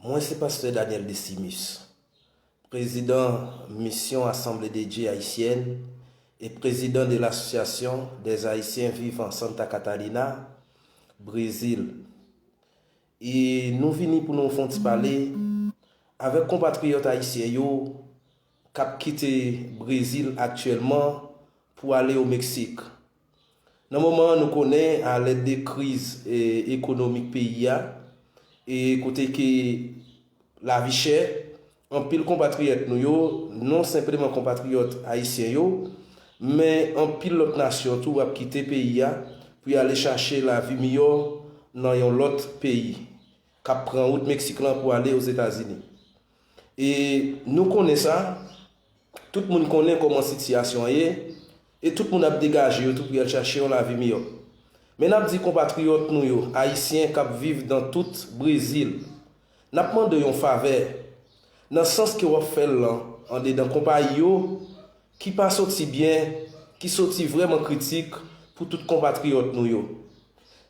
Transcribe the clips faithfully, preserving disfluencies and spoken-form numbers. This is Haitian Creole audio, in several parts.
Mwen se pastè Daniel Decimus, prezidan Misyon Assemblée de Dieu Haïtienne e prezidan de l'Association des Haïtiens vivant Santa Catarina, Brezil. E nou vini pou nou fè yon ti pale avèk konpatriyòt ayisyen yo k ap kite Brezil aktyèlman pou ale o Meksik. Nan moman an, nou konnen, alèd de kriz, e, ekonomik peyi a, e kote ke lavi chè, anpil konpatriyòt nou yo, non senpleman konpatriyòt ayisyen yo, men anpil lòt nasyon tou ap kite peyi a pou y ale chache lavi miyò nan yon lòt peyi, k ap pran wout Meksik lan pou ale Ozetazini. E nou konnen sa, tout moun konnen kòman sitiyasyon an ye, e tout moun ap degaje yo tou pou y al chache yon lavi miyò. Men n ap di konpatriyòt nou yo, ayisyen k ap viv nan tout Brezil, n ap mande yon favè, nan sans ke w ap fè l lan, andedan konpayi yo, ki pa soti byen, ki soti vrèman kritik pou tout konpatriyòt nou yo.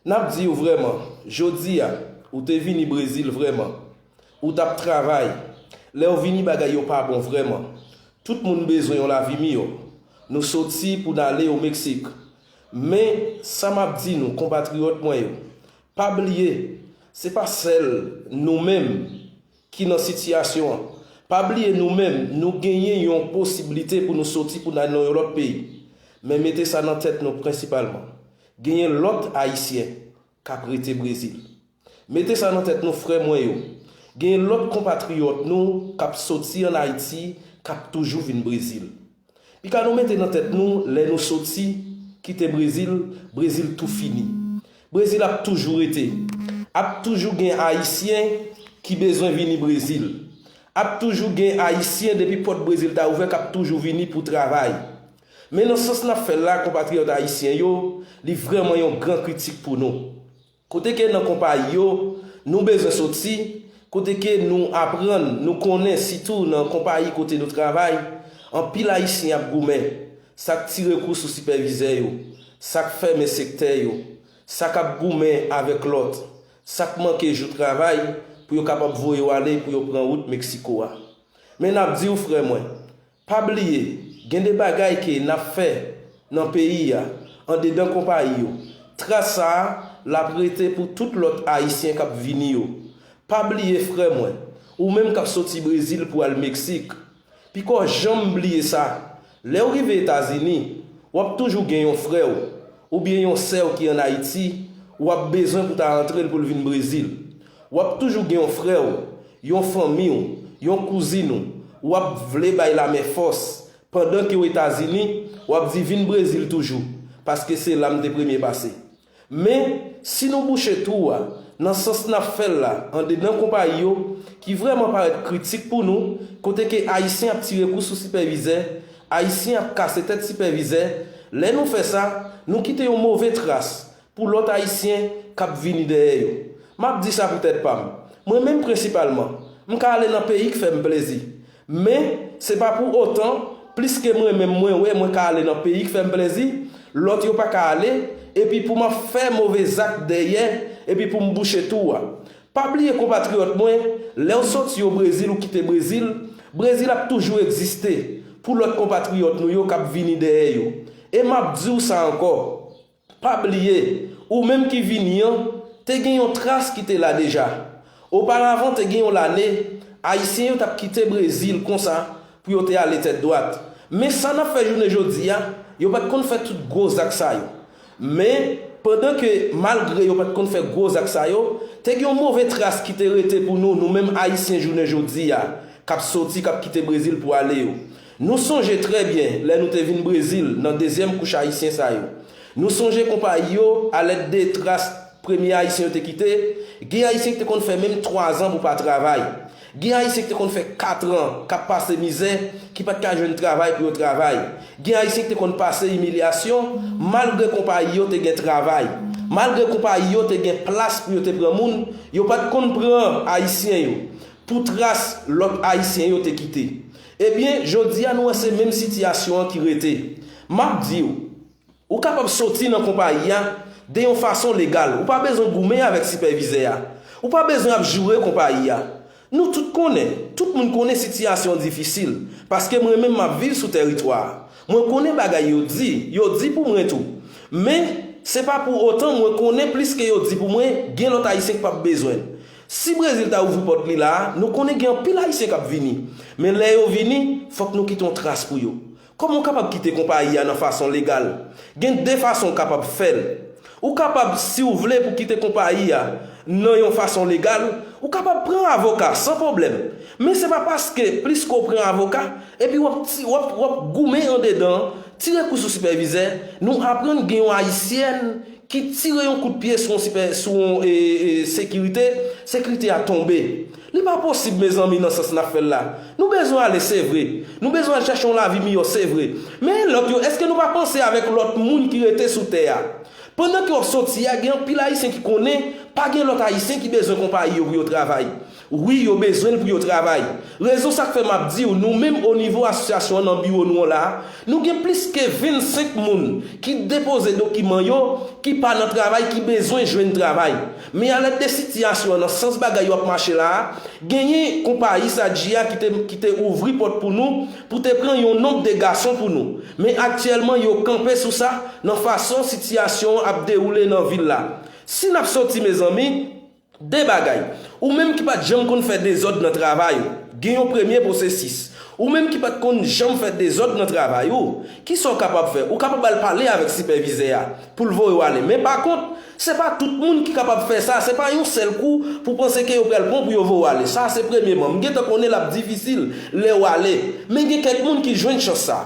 N ap di w vrèman, jodi a, ou te vini Brezil vrèman, ou t ap travay, lè w vini bagay yo pa bon vrèman. Tout moun bezwen yon lavi miyò. Nou soti pou n ale o Meksik. Men, sa m ap di nou, konpatriyòt mwen yo, pa bliye, se pa sèl nou menm ki nan sitiyasyon an. Pa bliye nou menm, nou genyen yon posiblite pou nou soti pou n al nan yon lòt peyi. Men mete sa nan tèt nou prensipalman. Genyen lòt ayisyen k ap rete Brezil. Mete sa nan tèt nou, frè mwen yo. Genyen lòt konpatriyòt nou k ap soti ann Ayiti, k ap toujou vin Brezil. Pika nou mete nan tèt nou, lè nou soti, kite Brezil, Brezil tou fini. Brezil ap toujou rete. Ap toujou gen ayisyen ki bezwen vini Brezil. Ap toujou gen ayisyen depi pòt Brezil ta ouvè k ap toujou vini pou travay. Men nan sans n ap fè l la, konpatriyòt ayisyen yo, li vrèman yon gran kritik pou nou. Kote ke nan konpayi yo, nou bezwen soti, kote ke nou aprann, nou konnen, sitou nan konpayi kote nou travay, anpil ayisyen ap goumen. Sa k tire kou sou sipèvizè yo, sa k fèmen sektè yo, sa k ap goumen avèk lòt, sa k manke jou travay pou yo kapab voye w ale pou yo pran wout Meksiko a. Men n ap di w, frè mwen, pa bliye, gen de bagay ke n ap fè nan peyi a, andedan konpayi yo. Tras sa a, l ap rete pou tout lòt ayisyen k ap vini yo. Pa bliye, frè mwen, ou menm k ap soti Brezil pou al Meksik, piko janm bliye sa. Lè w rive Etazini, w ap toujou gen yon frè w oubyen yon sè w ki ann Ayiti, w ap bezwen pou ta antre l pou l vin Brezil. W ap toujou gen yon frè w, yon fanmi w, yon kouzin w, w ap vle bay lamen fòs, pandan ke w Etazini, w ap di vin Brezil toujou, paske se la m te premye pase. Men, si nou bouche twou a, nan sans n ap fè l la, andedan konpayi yo, ki vrèman parèt kritik pou nou, kote ke ayisyen ap tire kou sou sipèvizè, ayisyen ap kase tèt sipèvizè, lè nou fè sa, nou kite yon move tras pou lòt ayisyen k ap vini dèyè yo. M ap di sa pou tèt pa m. Mwen menm prensipalman, m ka ale nan peyi k fè m plezi. Men, se pa pou otan, plis ke mwen menm mwen wè mwen ka ale nan peyi k fè m plezi, lòt yo pa ka ale, epi pou m ap fè move zak dèyè, epi pou m bouche twou a. Pa bliye konpatriyòt mwen, lè w soti o Brezil ou kite Brezil, Brezil ap toujou egziste pou lòt konpatriyòt nou yo k ap vini dèyè yo. E m ap di w sa ankò, pa bliye, ou menm ki vini an, te gen yon tras ki te la deja. Oparavan, te gen yon lane, Ayisyen yo t ap kite Brezil konsa pou yo te ale tèt dwat. Men sa n ap fè jounen jodi a, yo pa t konn fè tout gwo zak sa yo. Men, pandan ke, malgre yo pa t konn fè gwo zak sa yo, te gen yon move tras ki te rete pou nou, nou menm Ayisyen jounen jodi a, k ap soti, k ap kite Brezil pou ale yo. Nou sonje trè byen lè nou te vin Brezil nan dezyèm kouch ayisyen sa yo. Nou sonje konpayi yo, alèd de tras premye Ayisyen yo te kite, gen Ayisyen ki te konn fè menm twazan pou pa travay. Gen Ayisyen ki te konn fè katran k ap pase mizè, ki pa t ka jwenn travay pou yo travay. Gen Ayisyen ki te konn pase imilyasyon, malgre konpayi yo te gen travay. Malgre konpayi yo te gen plas pou yo te pran moun, yo pa t konn pran Ayisyen yo pou tras lòt Ayisyen yo te kite. Ebyen, jodi a nou wè se menm sitiyasyon an ki rete. M ap di w, ou kapab soti nan konpayi a de yon fason legal. Ou pa bezwen goumen avèk sipèvizè a. Ou pa bezwen ap joure konpayi a. Nou tout konnen, tout moun konnen sitiyasyon an difisil, paske mwen menm m ap viv sou tèritwa a. Mwen konnen bagay yo di, yo di pou mwen tou. Men, se pa pou otan mwen konnen plis ke yo di pou mwen, gen lòt Ayisyen k p ap bezwen l. Si Brezil ta ouvri pòt li la a, nou konnen gen anpil Ayisyen k ap vini. Men lè yo vini, fòk nou kite yon tras pou yo. Kòman w kapab kite konpayi a nan fason legal? Gen de fason w kapab fè l. Ou kapab, si w vle pou kite konpayi a nan yon fason legal, ou kapab pran avoka san pwoblèm. Men se pa paske plis ke w pran avoka, epi w ap ti, w ap, w ap goumen andedan, tire kou sou sipèvizè, nou aprann gen yon Ayisyèn ki tire yon kout pye sou yon sipè, sou yon e, e, sekirite, sekirite a tonbe. Li pa posib, mezanmi, nan sans n ap fè l la. Nou bezwen ale, se vre. Nou bezwen al chache yon lavi miyò, se vre. Men lòt yo, èske nou pa panse avèk lòt moun ki rete sou tè a? Pandan ke w ap soti a, gen anpil Ayisyen ki konnen pa gen lòt Ayisyen ki bezwen konpayi yo pou yo travay. Wi, yo bezwen l pou yo travay. Rezon sa k fè m ap di w, nou menm o nivo asosyasyon an nan biwo nou an la a, nou gen plis ke vennsenk moun ki depoze dokiman yo, ki pa nan travay, ki bezwen jwenn travay. Men alèd de sitiyasyon an, nan sans bagay yo ap mache la a, genyen konpayi Sadji a ki te, ki te ouvri pòt pou nou, pou te pran yon nonb de gason pou nou. Men aktyèlman, yo kanpe sou sa, nan fason sitiyasyon an ap dewoule nan vil la. Si n ap soti, mezanmi, de bagay. Ou menm ki pa t janm konn fè dezòd nan travay ou, gen yon premye pwosesis. Ou menm ki pa t konn janm fè dezòd nan travay ou, kisa w kapab fè? Ou kapab al pale avèk sipèvizè a pou l voye w ale. Men pa kont, se pa tout moun ki kapab fè sa. Se pa yon sèl kou pou panse ke yo pral pran w pou yo voye w ale. Sa se premyeman. M gentan konnen l ap difisil lè w ale. Men gen kèk moun ki jwenn chans sa.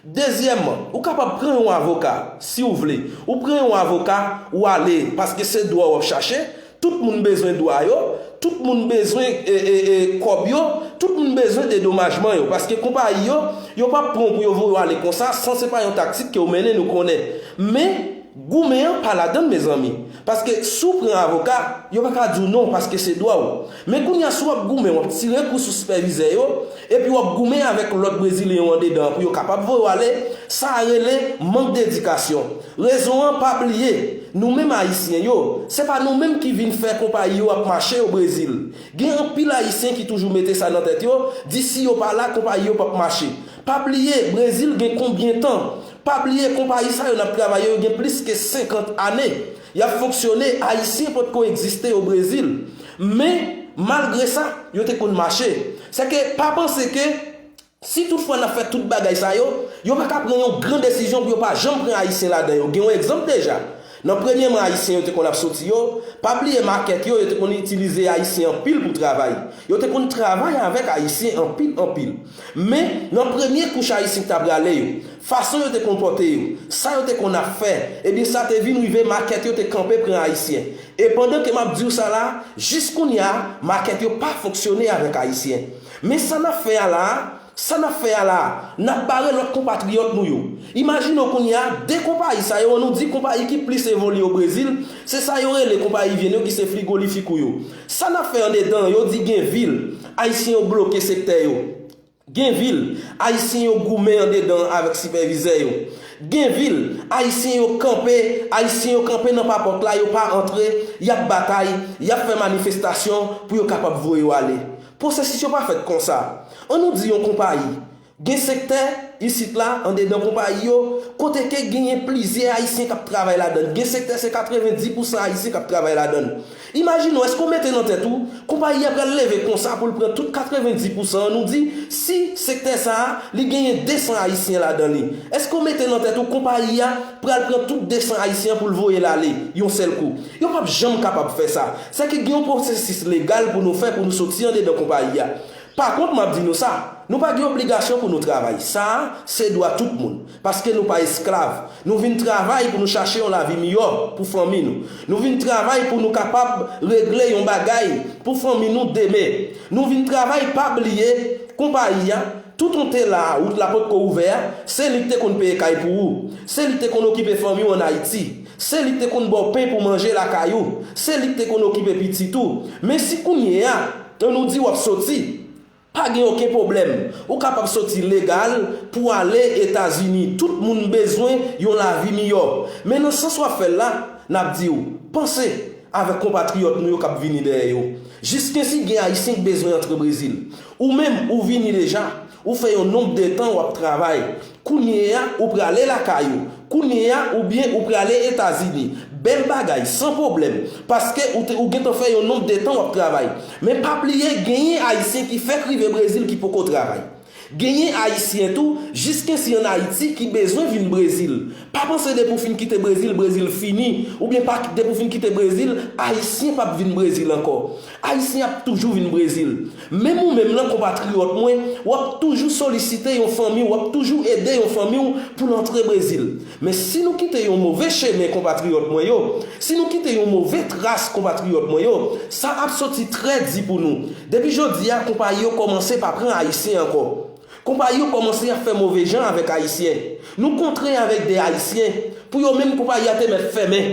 Dezyèmman, ou kapab pran yon avoka, si w vle. Ou pran yon avoka, ou ale, paske se dwa w ap chache. Tout moun bezwen dwa yo, tout moun bezwen e, e, e, kòb yo, tout moun bezwen dedomajman yo. Paske konpayi yo, yo p ap pran w pou yo voye w ale konsa, san se pa yon taktik ke w mennen, nou konnen. Men, goumen an pa ladan l, mezanmi. Paske si w pran avoka, yo pa ka di w non, paske se dwa w. Men kounye a, si w ap goumen, w ap tire kou sou sipèvizè yo, epi w ap goumen avèk lòt Brezilyen yo andedan an pou yo kapab voye w ale, sa a rele mank dedikasyon. Rezon an, pa bliye, nou menm Ayisyen yo, se pa nou menm ki vin fè konpayi yo ap mache o Brezil. Gen anpil Ayisyen ki toujou mete sa nan tèt yo, di si yo pa la, konpayi yo p ap mache. Pa bliye, Brezil gen konbyen tan? Pa bliye, konpayi sa yo n ap travay yo, yo gen plis ke senkant ane. Y ap fonksyone, Ayisyen potko egziste o Brezil. Men, malgre sa, yo te konn mache. Sèke pa panse ke si toutfwa n ap fè tout bagay sa yo, yo pa ka pran yon gran desizyon pou yo pa janm pran Ayisyen ladan yo. Gen yon egzanp deja. Nan premye mwa Ayisyen yo te konn ap soti yo, pa bliye makèt yo, yo te konn itilize Ayisyen anpil pou travay. Yo te konn travay avèk Ayisyen anpil, anpil. Men, nan premye kouch Ayisyen ki t ap rale yo, fason yo te konpòte yo, sa yo te konn ap fè, ebyen sa te vin rive makèt yo te kanpe pran Ayisyen. E pandan ke m ap di w sa la, jis kounye a, makèt yo pa fonksyone avèk Ayisyen. Men sa n ap fè a la a, sa n ap fè a la a, n ap bare lòt konpatriyòt nou yo. Imajine w kounye a, de konpayi sa yo, ann nou di konpayi ki plis evolye o Brezil, se sa yo rele konpayi vyann yo ki se frigolifikou yo. Sa n ap fè andedan an, yo di gen vil, Ayisyen yo bloke sektè yo. Gen vil, Ayisyen yo goumen andedan an avèk sipèvizè yo. Gen vil, Ayisyen yo kanpe, Ayisyen yo kanpe nan papòt la, yo pa antre, y ap batay, y ap fè manifestasyon pou yo kapab voye yo ale. Pwosesis yo pa fèt konsa. Ann nou di yon konpayi, gen sektè isit la, andedan konpayi yo, kote ke genyen plizyè Ayisyen k ap travay ladan l. Gen sektè se katrevenndis pousan Ayisyen k ap travay ladan l. Imajine w, èske w mete nan tèt ou, konpayi a pral leve konsa pou l pran tout katrevenndis pousan an, nou di, si sektè sa a, li genyen desan Ayisyen ladan li. Èske w mete nan tèt ou, konpayi a pral pran tout desan Ayisyen an pou l voye l ale, yon sèl kou? Yo p ap janm kapab fè sa. Sèke gen yon pwosesis legal pou nou fè pou nou soti andedan konpayi a. Pa kont, m ap di nou sa, nou pa gen obligasyon pou nou travay. Sa a, se dwa tout moun. Paske nou pa esklav. Nou vin travay pou nou chache yon lavi miyò pou fanmi nou. Nou vin travay pou nou kapab regle yon bagay pou fanmi nou demen. Nou vin travay, pa bliye, konpayi a, toutan w te la a, wout la potko ouvè a, se li k te konn peye kay pou ou. Se li k te konn okipe fanmi w ann Ayiti. Se li k te konn ba w pen pou manje lakay ou. Se li k te konn okipe pitit ou. Men si kounye a, ann nou di w ap soti, pa gen okenn pwoblèm. Ou kapab soti legal pou w ale Etazini. Tout moun bezwen yon lavi miyò. Men nan sans w ap fè l la, n ap di w, panse, avèk konpatriyòt nou yo k ap vini dèyè yo. Jiskensi gen Ayisyen k bezwen antre Brezil. Ou menm, ou vini deja, ou fè yon nonb de tan w ap travay. Kounye a, ou prale lakay ou. Kounye a, oubyen ou prale Etazini. Bèl bagay, san pwoblèm. Paske ou, te, ou gentan fè yon nonb de tan w ap travay. Men pa bliye, genyen Ayisyen ki fèk rive Brezil ki poko travay. Genyen Ayisyen tou, jiskensi ann Ayiti, ki bezwen vin Brezil. Pa panse depi w fin kite Brezil, Brezil fini, oubyen pa, depi w fin kite Brezil, Ayisyen p ap vin Brezil ankò. Ayisyen ap toujou vin Brezil. Menm ou menm lan, konpatriyòt mwen, w ap toujou solisite yon fanmi w, w ap toujou ede yon fanmi w pou l antre Brezil. Men si nou kite yon move chemen, konpatriyòt mwen yo, si nou kite yon move tras, konpatriyòt mwen yo, sa ap soti trè di pou nou. Depi jodi a, konpayi yo kòmanse pa pran Ayisyen ankò. Konpayi yo kòmanse ap fè move jan avèk Ayisyen. Nou kontre avèk de Ayisyen, pou yo menm konpayi a te mèt fèmen,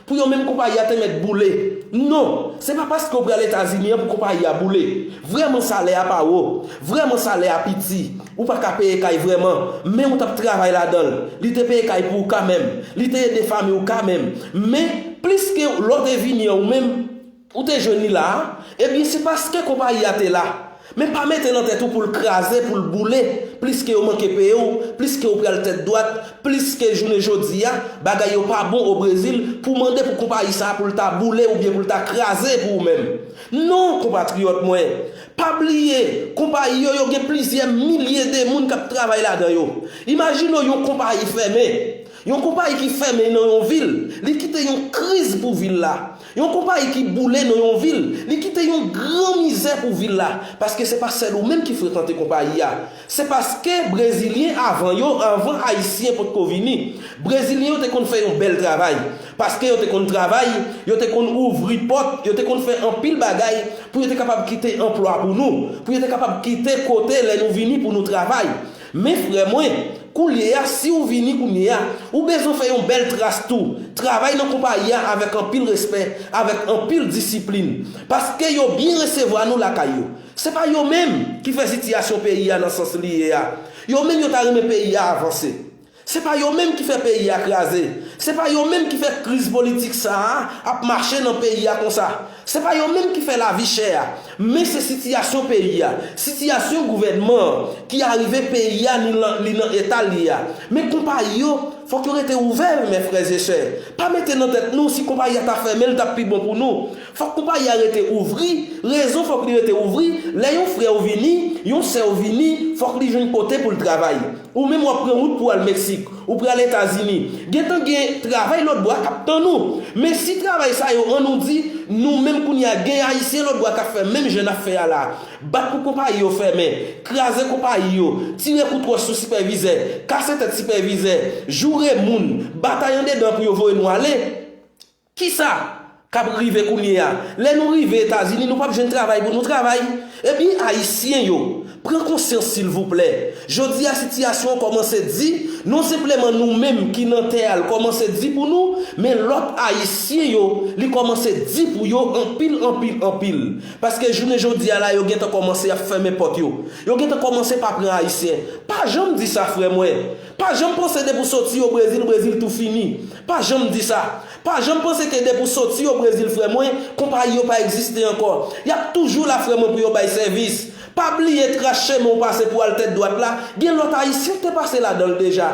pou yo menm konpayi a te mèt boule. Non, se pa paske w pral Etazini an pou konpayi a boule. Vrèman, salè a pa wo. Vrèman, salè a piti. Ou pa ka peye kay vrèman, men ou t ap travay ladan l. Li te peye kay pou ou kanmenm. Li te ede fanmi w kanmenm. Men, plis ke lè w te vini an ou menm, ou te jwenn li la a, ebyen, se paske konpayi a te la. Men pa mete nan tèt ou pou l kraze, pou l boule, plis ke yo manke peye w, plis ke w pral tèt dwat, plis ke jounen jodi a, bagay yo pa bon o Brezil, pou mande pou konpayi sa a pou l ta boule oubyen pou l ta kraze pou ou menm. Non, konpatriyòt mwen, pa bliye, konpayi yo, yo gen plizyè milye de moun k ap travay ladan yo. Imajine w yon konpayi fèmen. Yon konpayi ki fèmen nan yon vil, li kite yon kriz pou vil la. Yon konpayi ki boule nan yon vil, li kite yon gran mizè pou vil la. Paske se pa sèl ou menm ki frekante konpayi a. Se paske Brezilyen avan yo, avan Ayisyen potko vini, Brezilyen yo te konn fè yon bèl travay. Paske yo te konn travay, yo te konn ouvri pòt, yo te konn fè anpil bagay pou yo te kapab kite anplwa pou nou, pou yo te kapab kite kote lè nou vini pou nou travay. Men frè mwen, koulye a, si w vini kounye a, ou bezwen fè yon bèl tras tou. Travay nan konpayi a avèk anpil respè, avèk anpil disiplin. Paske yo byen resevwa nou lakay yo. Se pa yo menm ki fè sitiyasyon peyi a nan sans li ye a. Yo menm yo ta renmen peyi a avanse. Se pa yo menm ki fè peyi a kraze. Se pa yo menm ki fè kriz politik sa a ap mache nan peyi a konsa. Se pa yo menm ki fè lavi chè a. Men se sitiyasyon peyi a, sitiyasyon gouvènman an ki arive peyi a li nan, li nan eta l ye a. Men konpayi yo, fòk yo rete ouvè, mes frères et sœurs. Pa mete nan tèt nou si konpayi a ta fèmen, l t ap pi bon pou nou. Fòk konpayi a rete ouvri. Rezon fòk li rete ouvri, lè yon frè w vini, yon sè w vini, fòk li jwenn kote pou l travay. Ou menm w ap pran wout pou w al Meksik, ou pral Etazini. Gentan gen travay lòt bò a k ap tann ou. Men si travay sa yo, ann nou di, nou menm kounye a, gen Ayisyen lòt bò a k ap fè menm jan n ap fè a la. Bat pou konpayi yo fèmen, kraze konpayi yo, tire kout wòch sou sipèvizè, kase tèt sipèvizè, joure moun, batay andedan pou yo voye nou ale. Kisa k ap rive kounye a? Lè nou rive Etazini, nou p ap jwenn travay pou nou travay. Ebyen, Ayisyen yo, pran konsyans silvouplè. Jodi a, sitiyasyon an kòmanse di, non senpleman nou menm ki nan tè a, l kòmanse di pou nou, men lòt Ayisyen yo, li kòmanse di pou yo anpil, anpil, anpil. Paske jounen jodi a la, yo gentan kòmanse ap fèmen pòt yo. Yo gentan kòmanse pa pran Ayisyen. Pa janm di sa, frè mwen. Pa janm panse depi w soti o Brezil, Brezil tou fini. Pa janm di sa. Pa janm panse ke depi w soti o Brezil, frè mwen, konpayi yo pa egziste ankò. Y ap toujou la, frè mwen, pou yo bay sèvis. Pa bliye tras chemen w pase pou w al tèt dwat la, gen lòt Ayisyen ki te pase ladan l deja.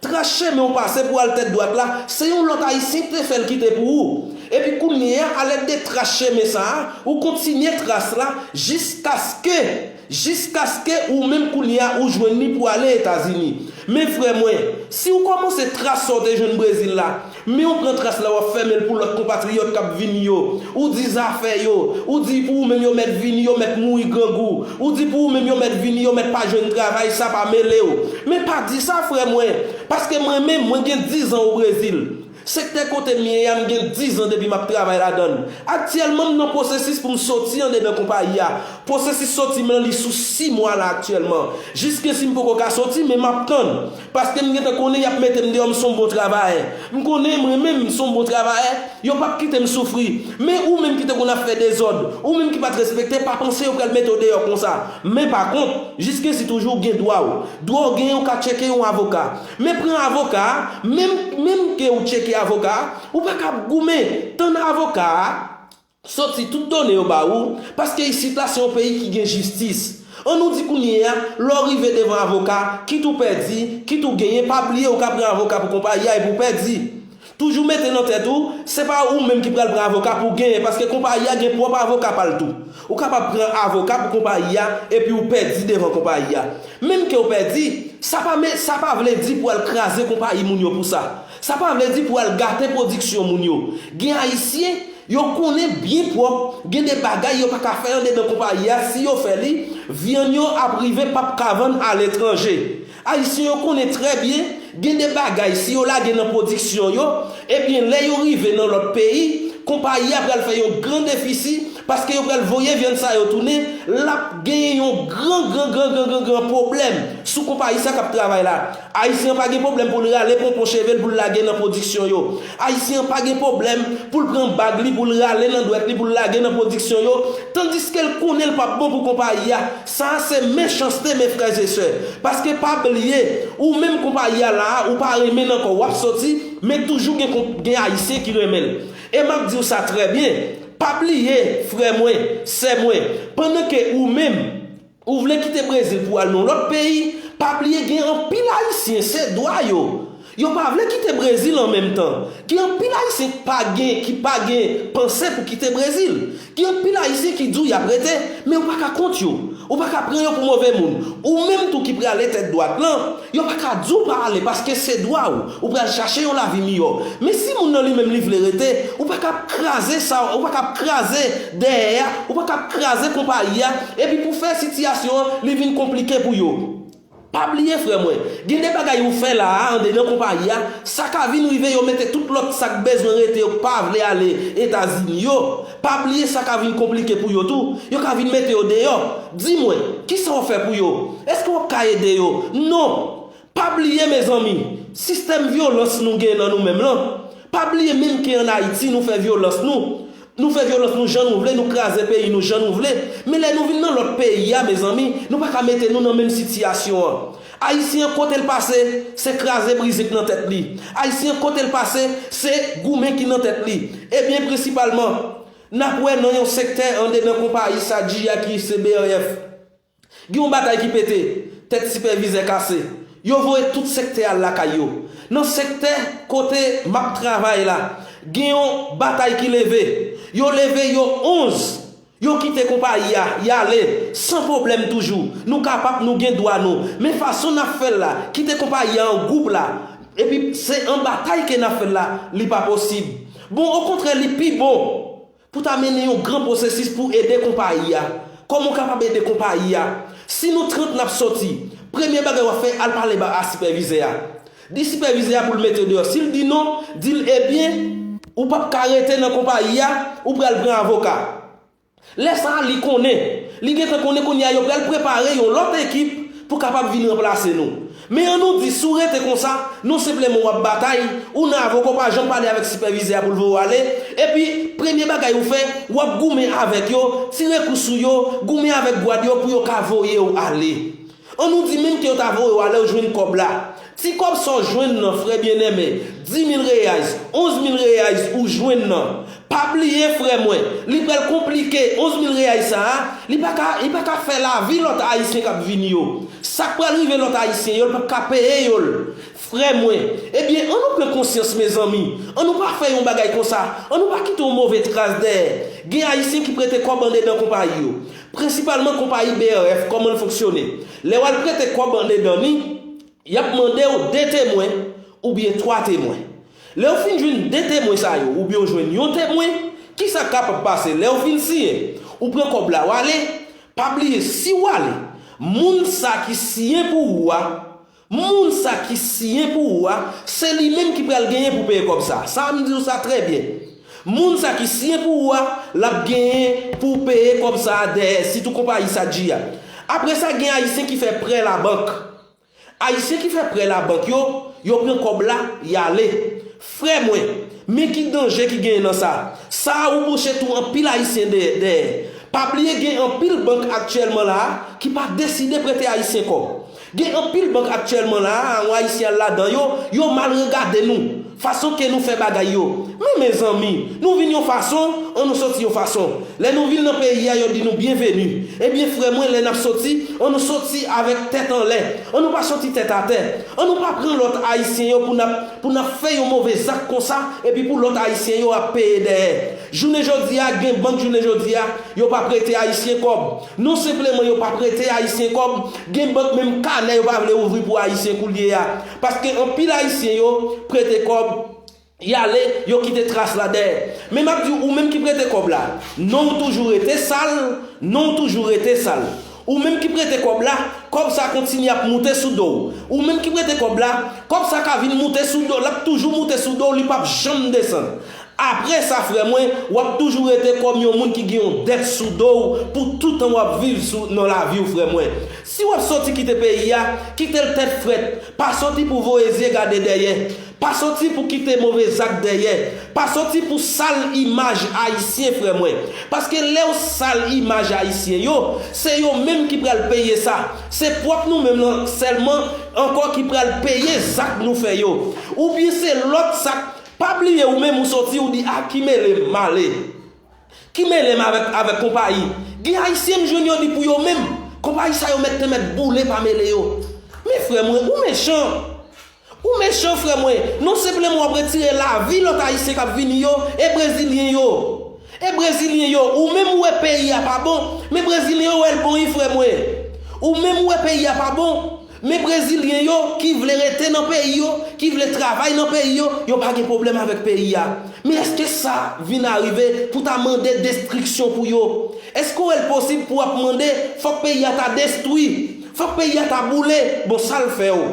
Tras chemen w pase pou w al tèt dwat la, se yon lòt Ayisyen ki te fè l kite pou ou. Epi kounye a, alèd de tras chemen sa a, ou kontinye tras la jiskaske Jiskaske ou menm kounye a ou jwenn li pou ale Etazini. Men frè mwen, si w kòmanse tras sa w te jwenn Brezil la, men w pran tras la w ap fèmen l pou lòt konpatriyòt k ap vini yo, ou di zafè yo, ou di pou ou menm yo mèt vini, yo mèt mouri grangou, ou di pou ou menm yo mèt vini, yo mèt pa jwenn travay, sa pa mele w. Men pa di sa frè mwen, paske mwen menm mwen gen diz an o Brezil. Sektè kote m ye a, m gen diz an depi m ap travay ladan l. Aktyèlman, m nan pwosesis pou m soti andedan konpayi a. Pwosesis soti m lan, li sou sis mwa la aktyèlman. Jiskensi m poko ka soti, men m ap tann. Paske m gentan konnen y ap mete m deyò, m se yon bon travayè. M konnen mwen menm, m se yon bon travayè, yo p ap kite m soufri. Men ou menm ki te konn ap fè dezòd, ou menm ki pa t respekte, pa panse yo pral mete w deyò konsa. Men pa kont, jiskensi toujou w gen dwa w. Dwa w genyen, w ka tcheke yon avoka. Men pran avoka a, menm, menm ke ou tcheke avoka a, ou pa ka ap goumen, tann avoka a, Soti tout done yo ba ou, paske isit la se yon peyi ki gen jistis. An nou di kounye a, lè w rive devan avoka, kit ou pèdi, kit ou genyen, pa bliye ou ka pran avoka pou konpayi a epi w pèdi. Toujou mete nan tèt ou, se pa ou menm ki pral pran avoka pou w genyen, paske konpayi a gen pwòp avoka pa l tou. Ou kapab pran avoka pou konpayi a epi w pèdi devan konpayi a. Menm ke w pèdi, sa pa, sa pa vle di pou w al kraze konpayi moun yo pou sa. Sa pa vle di pou w al gate pwodiksyon moun yo. Gen Ayisyen, yo konnen byen pwòp, gen de bagay yo pa ka fè andedan konpayi a, si yo fè li, vyann yo ap rive p ap ka vann aletranje. Ayisyen yo konnen trè byen, gen de bagay, si yo lage nan pwodiksyon yo, ebyen, lè yo rive nan lòt peyi, konpayi a pral fè yon gran defisi, paske yo pral voye vyann sa yo tounen, l ap genyen yon gran, gran, gran, gran, gran, gran pwoblèm sou konpayi sa k ap travay la. Ayisyen an pa gen pwoblèm pou l rale ponpon cheve l pou l lage nan pwodiksyon yo. Ayisyen an pa gen pwoblèm pou l pran bag li, pou l rale nan dwèt li, pou l lage nan pwodiksyon yo, tandiske l konnen l p ap bon pou konpayi a. Sa a se mechanste, mes frères et sœurs. Paske pa bliye, ou menm konpayi a la a, ou pa renmen nan kò w, w ap soti, men toujou gen, gen Ayisyen ki renmen l. E m ap di w sa trè byen, pa bliye, frè mwen, sè mwen, pandan ke ou menm, ou vle kite Brezil pou al nan lòt peyi, pa bliye gen anpil Ayisyen, se dwa yo. Yo pa vle kite Brezil an menm tan. Gen anpil Ayisyen ki pa gen, ki pa gen panse pou kite Brezil. Gen anpil Ayisyen ki di w y ap rete, men ou pa ka kont yo. Ou pa ka pran yo pou move moun. Ou menm tou ki prale tèt dwat lan, yo pa ka di w pa ale paske se dwa w. Ou pral chache yon lavi miyò. Men si moun nan li menm li vle rete, ou pa ka ap kraze sa, ou pa ka ap kraze dèyè a, ou pa ka ap kraze konpayi a, epi pou fè sitiyasyon an li vin konplike pou yo. Pa bliye, frè mwen, gen de bagay ou fè la a, andedan konpayi a, sa ka vin rive yo mete tout lòt sa k bezwen rete yo k pa vle ale Etazini yo. Pa bliye sa ka vin konplike pou yo tou, yo ka vin mete yo deyò. Di mwen, kisa w fè pou yo? Èske w ap ka ede yo? Non! Pa bliye, mezanmi, sistèm vyolans nou gen nan nou menm lan. Pa bliye menm ke ann Ayiti, nou fè vyolans nou. Nou fè vyolans nou jan nou vle, nou kraze peyi nou jan nou vle. Men lè nou vin nan lòt peyi a, mezanmi, nou pa ka mete nou nan menm sitiyasyon an. Ayisyen an kote l pase, se kraze brize k nan tèt li. Ayisyen an kote l pase, se goumen ki nan tèt li. Ebyen, prensipalman, n ap wè nan yon sektè andedan konpayi sa dji a ki se B R F. Gen yon batay ki pete, tèt sipèvizè kase. Yo voye tout sektè al lakay yo. Nan sektè kote m ap travay la, gen yon batay ki leve. Yo leve yo onz. Yo kite konpayi a, y ale, san pwoblèm toujou. Nou kapab, nou gen dwa nou. Men fason n ap fè l la, kite konpayi a an gwoup la, epi se an batay ke n ap fè l la, li pa posib. Bon, okontrè, li pi bon pou ta mennen yon gran pwosesis pou ede konpayi a. Kòman w kapab ede konpayi a? Si nou trant n ap soti, premye bagay w ap fè, al pale ba a sipèvizè a. Di sipèvizè a pou l mete w deyò. Si l di non, di l, ebyen, ou p ap ka rete nan konpayi a, ou pral pran avoka. Lè sa a, li konnen. Li gentan konnen kounye a yo pral prepare yon lòt ekip pou kapab vin ranplase nou. Men an nou di, si w rete konsa, non senpleman w ap batay, ou nan avoka, w pa janm pale avèk sipèvizè a pou l voye w ale, epi premye bagay ou fè, w ap goumen avèk yo, tire kou sou yo, goumen avèk gwad yo pou yo ka voye w ale. An nou di menm ke yo ta voye w ale, ou jwenn kòb la. Ti kòb sa w jwenn nan, frè byeneme, dis mil reais, onz mil reais ou jwenn nan. Pa bliye, frè mwen, li pral konplike, onz mil reais sa a, li pa ka, li pa ka fè lavi lòt Ayisyen k ap vini yo. Sa k pral rive lòt Ayisyen yo, l p ap ka peye yo l. Frè mwen, ebyen, an nou pran konsyans, mezanmi. An nou pa fè yon bagay konsa. An nou pa kite yon move tras dèyè. Gen Ayisyen ki prete kòb andedan konpayi yo. Prensipalman konpayi B R F, kòman l fonksyone? Lè w al prete kòb andedan li, y ap mande w de temwen oubyen twa temwen. Lè w fin jwenn de temwen sa yo, oubyen w jwenn yon temwen, kisa k kapab pase? Lè w fin siyen, ou pran kòb la, w ale. Pa bliye, si w ale, moun sa ki siyen pou ou a, moun sa ki siyen pou ou a, se li menm ki pral genyen pou peye kòb sa. Sa a, m di w sa trè byen. Moun sa ki siyen pou ou a, l ap genyen pou peye kòb sa a dèyè, sitou konpayi sa dji a. Apre sa, gen Ayisyen ki fè prè labank. Ayisyen ki fè prè labank yo, yo pran kòb la, y ale. Frè mwen, men ki danje ki genyen nan sa. Sa a, ou bouche tou anpil Ayisyen dèyè, dèyè. Pa bliye, gen anpil bank aktyèlman la a ki pa deside prete Ayisyen kòb. Gen anpil bank aktyèlman la a, yon Ayisyen al ladan yo, yo mal regade nou. Fason ke nou fè bagay yo. Men mezanmi, nou vin yon fason, ann nou soti yon fason. Lè nou vin nan peyi a, yo di nou byenveni. Ebyen, frè mwen, lè n ap soti, ann nou soti avèk tèt anlè. Ann nou pa soti tèt atè. Ann nou pa pran lòt Ayisyen yo pou n ap, pou n ap fè yon move zak konsa, epi pou lòt Ayisyen yo ap peye dèyè. Jounen jodi a, gen bank jounen jodi a, yo pa prete Ayisyen kòb. Non senpleman yo pa prete Ayisyen kòb, gen bank menm kanè yo pa vle ouvri pou Ayisyen koulye a. Paske anpil Ayisyen yo prete kòb, y ale, yo kite tras la dèyè. Men m ap di w, ou menm ki prete kòb la, non w toujou rete sal, non w toujou rete sal. Ou menm ki prete kòb la, kòb sa kontinye ap moute sou do w. Ou menm ki prete kòb la, kòb sa ka vin moute sou do w, l ap toujou moute sou do w, li p ap janm desann. Apre sa, frè mwen, w ap toujou rete kòm yon moun ki gen yon dèt sou do w pou tout tan w ap viv sou, nan lavi w, frè mwen. Si w ap soti kite peyi a, kite l tèt frèt. Pa soti pou voye zye gade dèyè. Pa soti pou kite move zak dèyè. Pa soti pou sal imaj Ayisyen, frè mwen. Paske lè w sal imaj Ayisyen yo, se yo menm ki pral peye sa. Se pwòp nou menm nan sèlman ankò ki pral peye zak nou fè yo. Oubyen se lòt sa k Pa bliye ou menm ou soti ou di a ki mele m m ale. Ki mele m avèk, avèk konpayi. Gen Ayisyen m jwenn yo di pou yo menm. Konpayi sa yo mèt te mèt boule pa mele yo. Men frè mwen, ou mechan. Ou mechan frè mwen. Non senpleman w ap retire lavi lòt Ayisyen k ap vini yo, e Brezilyen yo. E Brezilyen yo, ou menm ou wè peyi a pa bon, men Brezilyen yo wè l bon wi frè mwen. Ou menm ou wè peyi a pa bon, men Brezilyen yo ki vle rete nan peyi yo, ki vle travay nan peyi yo, yo pa gen pwoblèm avèk peyi a. Men èske sa vin arive pou ta mande destriksyon pou yo? Èske w wè l posib pou w ap mande fòk peyi a ta destwi? Fòk peyi a ta boule? Bon, sa l fè w?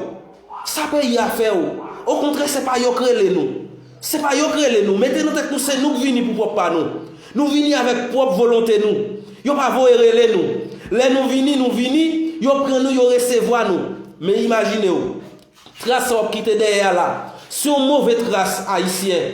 Sa peyi a fè w? Okontrè, se pa yo k rele nou. Se pa yo k rele nou. Mete nan tèt nou, se nou k vini pou pwòp pa nou. Nou vini avèk pwòp volonte nou. Yo pa voye rele nou. Lè nou vini, nou vini, yo pran nou, yo resevwa nou. Men imajine w, tras sa w ap kite dèyè a la, se yon move tras ayisyen.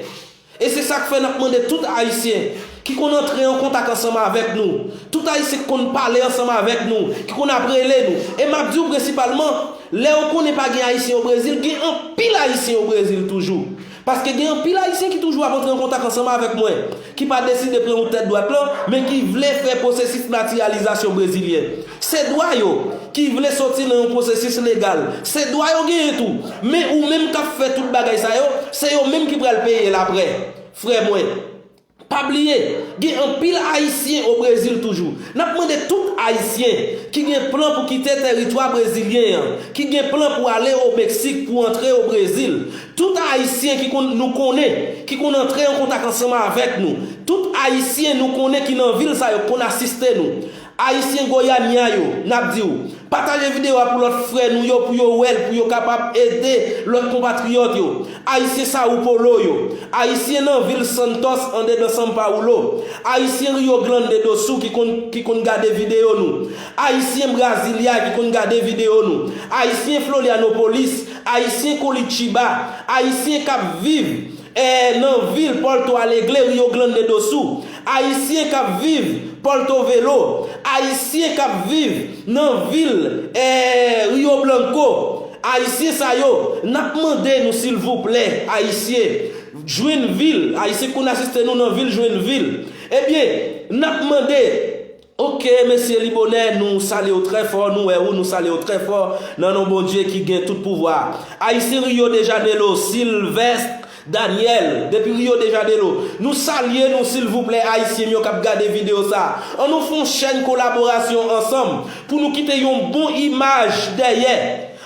E se sa k fè n ap mande tout Ayisyen ki konn antre an kontak ansanm avèk nou, tout Ayisyen ki konn pale ansanm avèk nou, ki konn ap rele nou. E m ap di w prensipalman, lè yo konnen pa gen Ayisyen o Brezil, gen anpil Ayisyen o Brezil toujou. Paske gen anpil Ayisyen ki toujou ap antre an kontak ansanm avèk mwen, ki pa deside pran wout tèt dwat lan, men ki vle fè pwosesis natiralizasyon brezilyen. Se dwa yo ki vle soti nan yon pwosesis legal. Se dwa yo genyen tou. Men ou menm k ap fè tout bagay sa yo, se yo menm ki pral peye l aprè. Frè mwen, pa bliye, gen anpil Ayisyen o Brezil toujou. N ap mande tout Ayisyen ki gen plan pou kite tèritwa brezilyen an, ki gen plan pou ale o Meksik, pou antre o Brezil, tout Ayisyen ki konn, nou konnen, ki konn antre an kontak ansanm avèk nou, tout Ayisyen nou konnen ki nan vil sa yo, k konn asiste nou, Ayisyen Goiânia yo, n ap di w, pataje videyo a pou lòt frè nou yo, pou yo wè l, pou yo kapab ede lòt konpatriyòt yo. Ayisyen São Paulo yo, Ayisyen nan vil Santos, andedan São Paulo, Ayisyen Rio Grande do Sul ki konn, ki konn gade videyo nou, Ayisyen Brasilia ki konn gade videyo nou, Ayisyen Florianópolis, Ayisyen Curitiba, Ayisyen k ap viv, eh, nan vil Porto Alegre, Rio Grande do Sul, Ayisyen k ap viv Porto Velho, Ayisyen k ap viv nan vil, eh, Rio Blanco, Ayisyen sa yo, n ap mande nou silvouplè, Ayisyen, Joinville, Ayisyen k konn asiste nou nan vil Joinville, ebyen, n ap mande, oke, mesye Libonè, nou salye w trè fò, nou wè ou, nou salye w trè fò, nan non Bondye ki gen tout pouvwa. Ayisyen Rio de Janeiro, Sylvestre Daniel, depi Rio de Janeiro, nou salye nou silvouplè Ayisyen m yo k ap gade videyo sa. An nou fè yon chèn kolaborasyon ansanm pou nou kite yon bon imaj dèyè.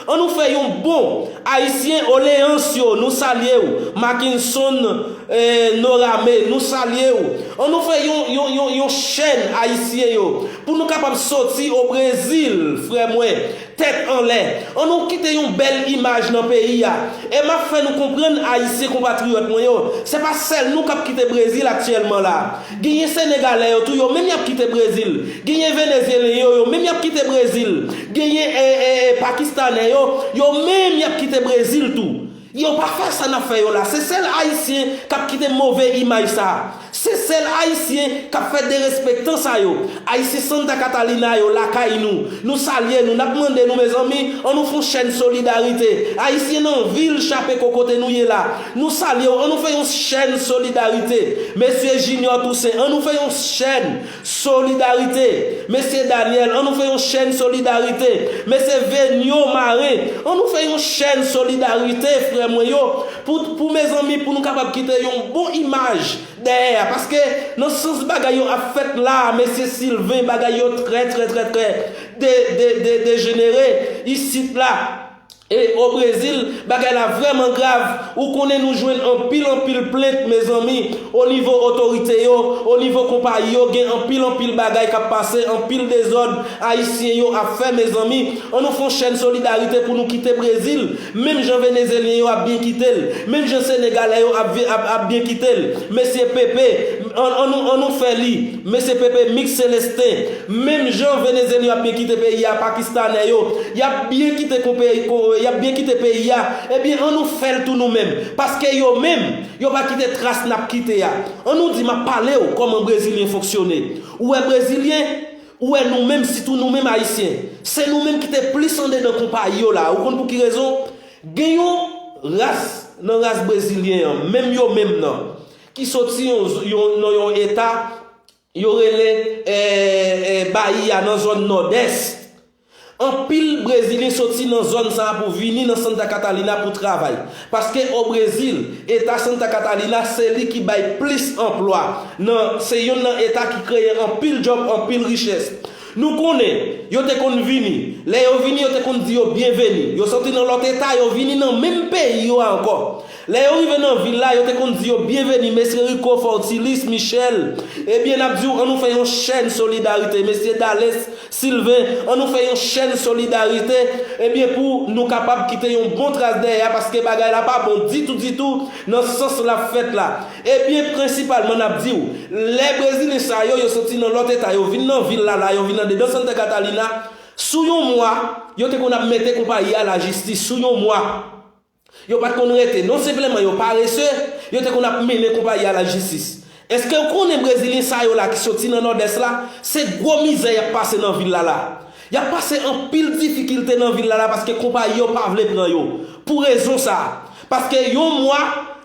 An nou fè yon bon Ayisyen Orleans yo, nou salye w. Mackenson, eh, Norame, nou salye w. An nou fè yon, yon, yon, yon chèn Ayisyen yo pou nou kapab soti o Brezil, frè mwen, tèt anlè. An nou kite yon bèl imaj nan peyi a. E m ap fè nou konprann, Ayisyen konpatriyòt mwen yo, se pa sèl nou k ap kite Brezil aktyèlman la. Genyen Senegalè yo tou, yo menm y ap kite Brezil. Genyen Venezyelyen yo, yo menm y ap kite Brezil. Genyen, eh, eh, eh, Pakistanè yo, yo menm y ap kite Brezil tou. Yo pa fè sa n ap fè yo la. Se sèl Ayisyen k ap kite move imaj sa a. Se sèl Ayisyen k ap fè derespektan sa yo. Ayisyen Santa Catalina yo lakay nou. Nou salye nou, n ap mande nou, mezanmi, ann nou fè yon chèn solidarite. Ayisyen nan vil Chapeco kote nou ye la, nou salye w, ann nou fè yon chèn solidarite. Mesye Junior Toussaint, ann nou fè yon chèn solidarite. Mesye Daniel, ann nou fè yon chèn solidarite. Mesye Venio Marin, ann nou fè yon chèn solidarite, frè mwen yo, pou, pou mezanmi, pou nou kapab kite yon bon imaj dèyè a, paske nan sans bagay yo ap fèt la, mesye Sylvain, bagay yo trè, trè, trè, trè de, de, de, dejenere isit la. E o Brezil, bagay la vrèman grav. Ou konnen nou jwenn anpil, anpil plent, mezanmi, o nivo otorite yo, o nivo konpayi yo, gen anpil, anpil bagay k ap pase, anpil dezòd ayisyen yo ap fè, mezanmi. Ann nou fè yon chèn solidarite pou nou kite Brezil. Menm jan Venezelyen yo ap byen kite l, menm jan Senegalè yo ap, ap, ap byen kite l. Mesye Pepe, ann, ann nou, ann nou fè li. Mesye Pepe, Mik Selestin, menm jan Venezelyen yo ap byen kite peyi a, Pakistanè yo, y ap byen kite konpe-, ko-, y ap byen kite peyi a. Ebyen, ann nou fè l tou nou menm. Paske yo menm, yo pa kite tras n ap kite a. Ann nou di, m ap pale w kòman Brezilyen fonksyone. Ou wè Brezilyen, ou wè nou menm, sitou nou menm Ayisyen, se nou menm ki te plis andedan konpayi yo la. Ou konn pou ki rezon? Gen yon ras nan ras brezilyen an, menm yo menm nan, ki soti yon, yon, nan yon eta, yo rele, eh, eh, Bayi a, nan zòn Nòdès. Anpil Brezilyen soti nan zòn sa a pou vini nan Santa Catalina pou travay. Paske o Brezil, eta Santa Catalina, se li ki bay plis anplwa. Nan, se youn nan eta ki kreye anpil djòb, anpil richès. Nou konnen, yo te konn vini. Lè yo vini, yo te konn di yo byenveni. Yo soti nan lòt eta, yo vini nan menm peyi yo a ankò. Lè yo rive nan vil la, yo te konn di yo byenveni, mesye Rico Fortilis, Michel. Ebyen, n ap di w, ann nou fè yon chèn solidarite. Mesye Dales, Sylvain, ann nou fè yon chèn solidarite, ebyen, pou nou kapab kite yon bon tras dèyè a, paske bagay la pa bon ditou, ditou, nan sans l ap fèt la. Ebyen, prensipalman, n ap di w, lè Brezilyen sa yo, yo soti nan lòt eta, yo vin nan vil la, la, yo vin andedan Santa Catalina, sou yon mwa, yo te konn ap mete konpayi a lajistis, sou yon mwa. Yo pa t konn rete. Non senpleman yo parese, yo te konn ap mennen konpayi a lajistis. Èske w konnen Brezilyen sa yo la ki soti nan Nòdès la, se gwo mizè y ap pase nan vil la la? Y ap pase anpil difikilte nan vil la la paske konpayi yo pa vle pran yo. Pou rezon sa a. Paske yon mwa,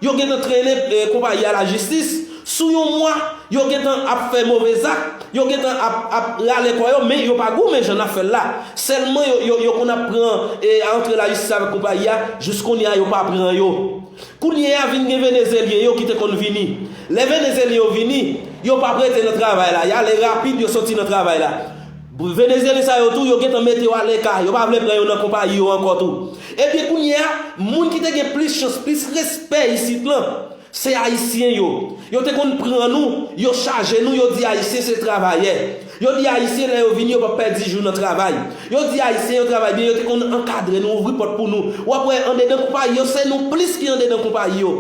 yo gentan trennen, eh, konpayi a lajistis. Sou yon mwa, yo gentan ap fè move zak, yo gentan ap, ap rale kò yo, men yo pa goumen jan n ap fè l la. Sèlman yo, yo, yo konn ap pran, e, antre lajistis avèk konpayi a, jis kounye a yo pa pran yo. Kounye a vin gen Venezelyen yo ki te konn vini. Lè Venezelyen yo vini, yo p ap rete nan travay la, y ale rapid, yo soti nan travay la. Venezelyen sa yo tou, yo gentan mete yo aleka, yo pa vle pran yo nan konpayi yo ankò tou. Ebyen kounye a, moun ki te gen plis chans, plis respè isit lan, se Ayisyen yo. Yo te konn pran nou, yo chaje nou, yo di Ayisyen se travayè. Yo di Ayisyen lè yo vini, yo p ap pèdi jou nan travay. Yo di Ayisyen yo travay byen, yo te konn ankadre nou, ouvri pòt pou nou. W ap wè andedan konpayi yo, se nou plis ki andedan konpayi yo.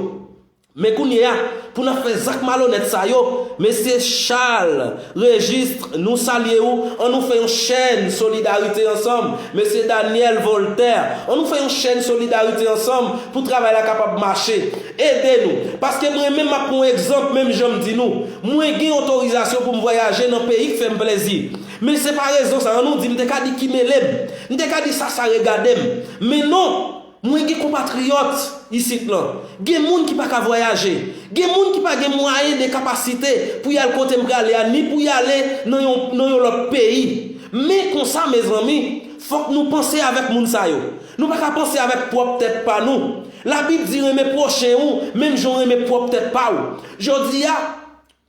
Men kounye a, pou n ap fè zak malonèt sa yo, mesye Charles Registre, nou salye w, ann nou fè yon chèn solidarite ansanm. Mesye Daniel Voltaire, ann nou fè yon chèn solidarite ansanm pou travay la kapab mache. Ede nou. Paske mwen menm m ap pran yon egzanp, menm jan m di nou, mwen gen otorizasyon pou m vwayaje nan peyi k fè m plezi. Men se pa rezon sa, ann nou di m te ka di ki mele m, m te ka di sa sa regade m. Men non, mwen gen konpatriyòt isit lan. Gen moun ki pa ka vwayaje. Gen moun ki pa gen mwayen de kapasite pou y al kote m prale a, ni pou y ale nan yon, nan yon lòt peyi. Men konsa, mezanmi, fòk nou panse avèk moun sa yo. Nou pa ka panse avèk pwòp tèt pa nou. Labib di renmen pwochen ou, menm jan w renmen pwòp tèt pa w. Jodi a,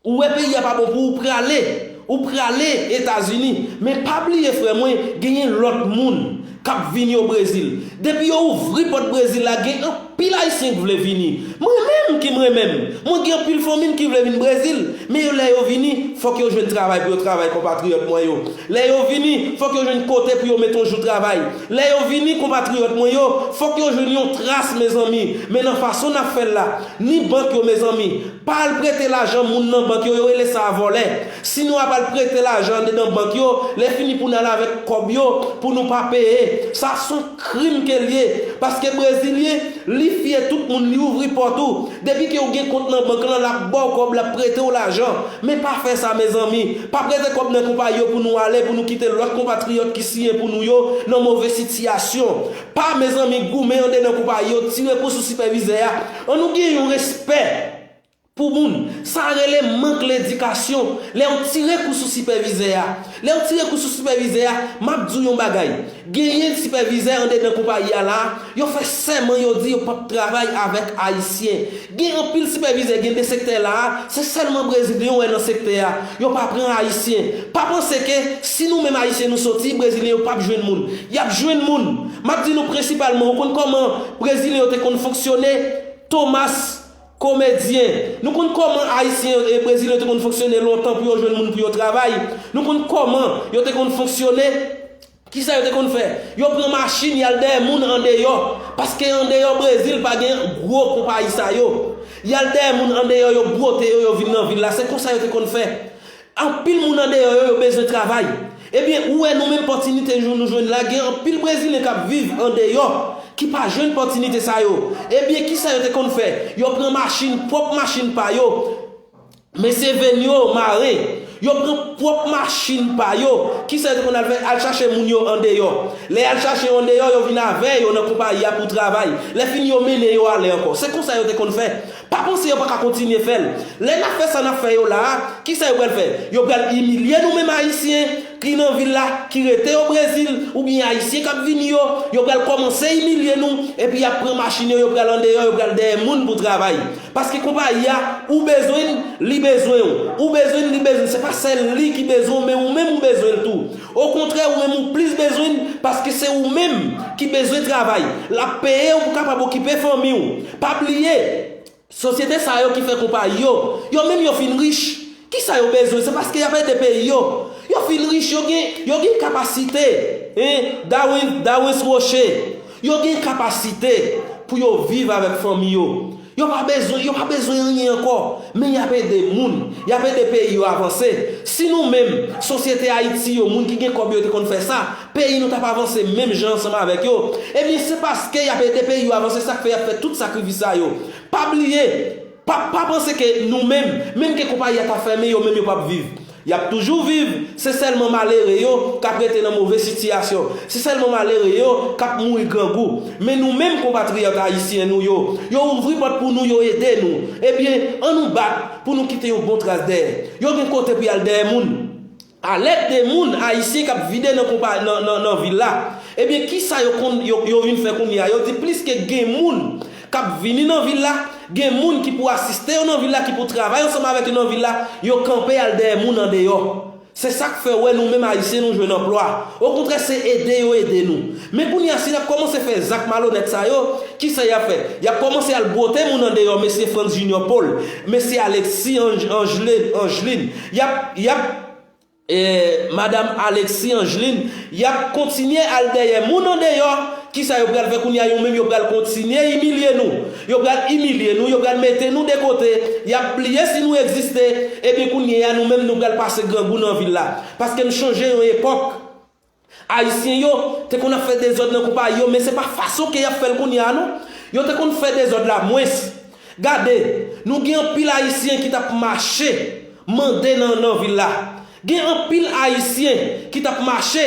ou wè peyi a pa bon pou ou, prale. Ou prale Etazini. Men pa bliye, frè mwen, genyen lòt moun k ap vini o Brezil. Depi yo ouvri pòt Brezil la, gen anpil Ayisyen k vle vini. Mwen menm ki m renmen m, mwen gen anpil fanmi m ki vle vin Brezil. Men yo, lè yo vini, fòk yo jwenn travay pou yo travay, konpatriyòt mwen yo. Lè yo vini, fòk yo jwenn kote pou yo mete yon jou travay. Lè yo vini, konpatriyòt mwen yo, fòk yo jwenn yon tras, mezanmi. Men nan fason n ap fè l la, ni bank yo, mezanmi, pa al prete lajan moun nan bank yo, yo rele sa vòlè. Si nou ap al prete lajan andedan bank yo, lè fini pou n al avèk kòb yo, pou nou pa peye. Sa s on krim ke l ye. Paske brezilyen, li fyè tout moun, li ouvri pòt ou. Depi ke ou gen kont nan bank lan, l ap ba w kòb, l ap prete w lajan. Men pa fè sa, mezanmi. Pa prete kòb nan konpayi yo pou nou ale, pou nou kite lòt konpatriyòt ki siyen pou nou yo nan move sitiyasyon. Pa, mezanmi, goumen andedan konpayi yo, tire kou sou sipèvizè a. Ann nou gen yon respè pou moun. Sa rele mank ledikasyon. Lè w tire kou sou sipèvizè a, lè w tire kou sou sipèvizè a, m ap di w yon bagay. Genyen sipèvizè andedan konpayi a la, yo fè sèman, yo di yo p ap travay avèk Ayisyen. Gen anpil sipèvizè, gen de sektè la, se sèlman Brezilyen w wè nan sektè a. Yo pa pran Ayisyen. Pa panse ke si nou menm Ayisyen nou soti, Brezilyen yo p ap jwenn moun. Y ap jwenn moun. M ap di nou prensipalman, ou konn kòman Brezilyen yo te konn fonksyone? Thomas Komedyen. Nou konn kòman Ayisyen e Brezilyen te konn fonksyone lontan pou yo jwenn moun pou yo travay. Nou konn kòman yo te konn fonksyone. Kisa yo te konn fè? Yo pran machin, y al dèyè moun andeyò. Paske andeyò Brezil pa gen gwo konpayi sa yo. Y al dèyè moun andeyò, yo bwote yo, yo vin nan vil la. Se konsa yo te konn fè. Anpil moun andeyò yo, yo bezwen travay. Ebyen, ou wè nou menm pòtinite nou jwenn la, gen anpil Brezilyen k ap viv andeyò, ki pa jwenn pòtinite sa yo. Ebyen, kisa yo te konn fè? Yo pran machin, pwòp machin pa yo. Mesye Venyo Maren, yo pran pwòp machin pa yo. Kisa yo te konn al fè? Al chache moun yo andeyò. Lè y al chache yo andeyò, yo vin avè yo nan konpayi a pou travay. Lè fini, yo mennen yo ale ankò. Se konsa yo te konn fè. Pa panse yo pa ka kontinye fè l. Lè n ap fè sa n ap fè yo la a, kisa yo pral fè? Yo pral imilye nou menm Ayisyen ki nan vil la, ki rete o Brezil, oubyen Ayisyen k ap vini yo. Yo pral kòmanse imilye nou, epi y ap pran machin yo, yo pral andeyò, yo pral dèyè moun pou travay. Paske konpayi a, ou bezwen l, li bezwen w. Ou bezwen l, li bezwen l. Se pa sèl li ki bezwen w, men ou menm ou bezwen l tou. Okontrè, ou menm ou plis bezwen l, paske se ou menm ki bezwen travay. L ap peye w pou kapab okipe fanmi w. Pa bliye, sosyete sa yo ki fè konpayi yo, yo menm yo fin rich. Kisa yo bezwen? Se paske y ap ede peyi yo. Yo fin rich, yo gen, yo gen kapasite. Hein? Dawens, Dawens Rocher. Yo gen kapasite pou yo viv avèk fanmi yo. Yo pa bezwen, yo pa bezwen anyen ankò. Men y ap ede moun, y ap ede peyi yo avanse. Si nou menm, sosyete Ayiti yo, moun ki gen kòb yo te konn fè sa, peyi nou t ap avanse menm jan ansanm avèk yo. Ebyen, se paske y ap ede peyi yo avanse, sa k fè y ap fè tout sakrifis sa yo. Pa bliye, pa, pa panse ke nou menm, menm ke konpayi a ta fèmen, yo menm yo p ap viv. Y ap toujou viv, se sèlman malere yo k ap rete nan move sitiyasyon. Se sèlman malere yo k ap mouri grangou. Men nou menm konpatriyòt ayisyen nou yo, yo ouvri pòt pou nou, yo ede nou. Ebyen, ann nou bat pou nou kite yon bon tras dèyè. Yo gen kote pou y al dèyè moun. Alèd de moun ayisyen k ap vide nan konpa-, nan, nan, nan vil la. Ebyen, kisa yo konn, yo, yo vin fè kounye a? Yo di plis ke gen moun k ap vini nan vil la, gen moun ki pou asiste yo nan vil la, ki pou travay ansanm avèk yo nan vil la, yo kanpe al dèyè moun andeyò. Se sa k fè w wè nou menm ayisyen nou jwenn anplwa. Okontrè, se ede yo ede nou. Men kounye a, si n ap kòmanse fè zak malonèt sa yo, kisa y ap fè? Y ap kòmanse al bwote moun andeyò, mesye Frantz Junior Paul, mesye Alexis Ange-, Angeline, Angeline. Y ap, y ap, eh, madam Alexis Angeline, y ap kontinye al dèyè moun andeyò. Kisa yo pral fè kounye a? Yo menm yo pral kontinye imilye nou. Yo pral imilye nou, yo pral mete nou de kote. Y ap bliye si nou egziste. Ebyen kounye a, nou menm nou pral pase grangou nan vil la. Paske m chonje yon epòk, ayisyen yo te konn ap fè dezòd nan konpayi yo, men se pa fason ke y ap fè l kounye a non. Yo te konn fè dezòd la mwens. Gade, nou gen anpil ayisyen ki t ap mache mande nan, nan vil la. Gen anpil ayisyen ki t ap mache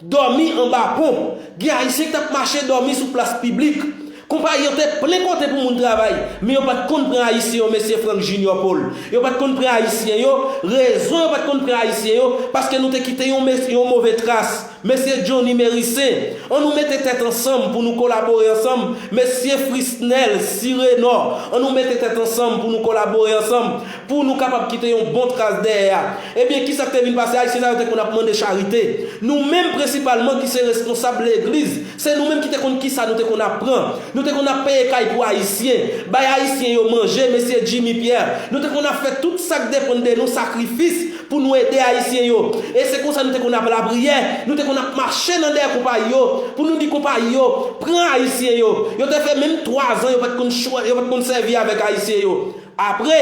dòmi anba pon. Gen ayisyen ki t ap mache dòmi sou plas piblik. Konpayi yo te plen kote pou moun travay, men yo pa t konn pran ayisyen yo, mesye Frank Junior Paul. Yo pa t konn pran ayisyen yo, rezon yo pa t konn pran ayisyen yo, paske nou te kite yon mes-, yon move tras. Mesye Johnny Merissaint, ann nou mete tèt ansanm pou nou kolabore ansanm. Mesye Frisnel Sirenor, ann nou mete tèt ansanm pou nou kolabore ansanm, pou nou kapab kite yon bon tras dèyè a. Ebyen, kisa k te vin pase? Ayisyen sa yo te konn ap mande charite. Nou menm prensipalman ki se responsab legliz, se nou menm ki te konn kisa nou te konn ap pran. Nou te konn ap peye kay pou ayisyen, bay ayisyen yo manje, mesye Jimmy Pierre. Nou te konn ap fè tout sa k depann de nou, sakrifis, pou nou ede ayisyen yo. E se konsa nou te konn ap lapriyè, nou te konn ap mache nan dèyè konpayi yo, pou nou di konpayi yo, pran ayisyen yo. Yo te fè menm twazan yo pa t konn chwa-, yo pa t konn sèvi avèk ayisyen yo. Apre,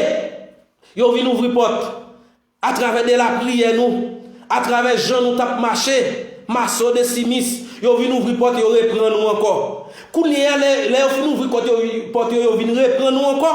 yo vin ouvri pòt. Atravè de lapriyè nou, atravè jan nou t ap mache, Maso de Simis, yo vin ouvri pòt, yo reprann nou ankò. Kounye a, lè, lè yo fin ouvri pòt yo, pòt yo, yo vin reprann nou ankò.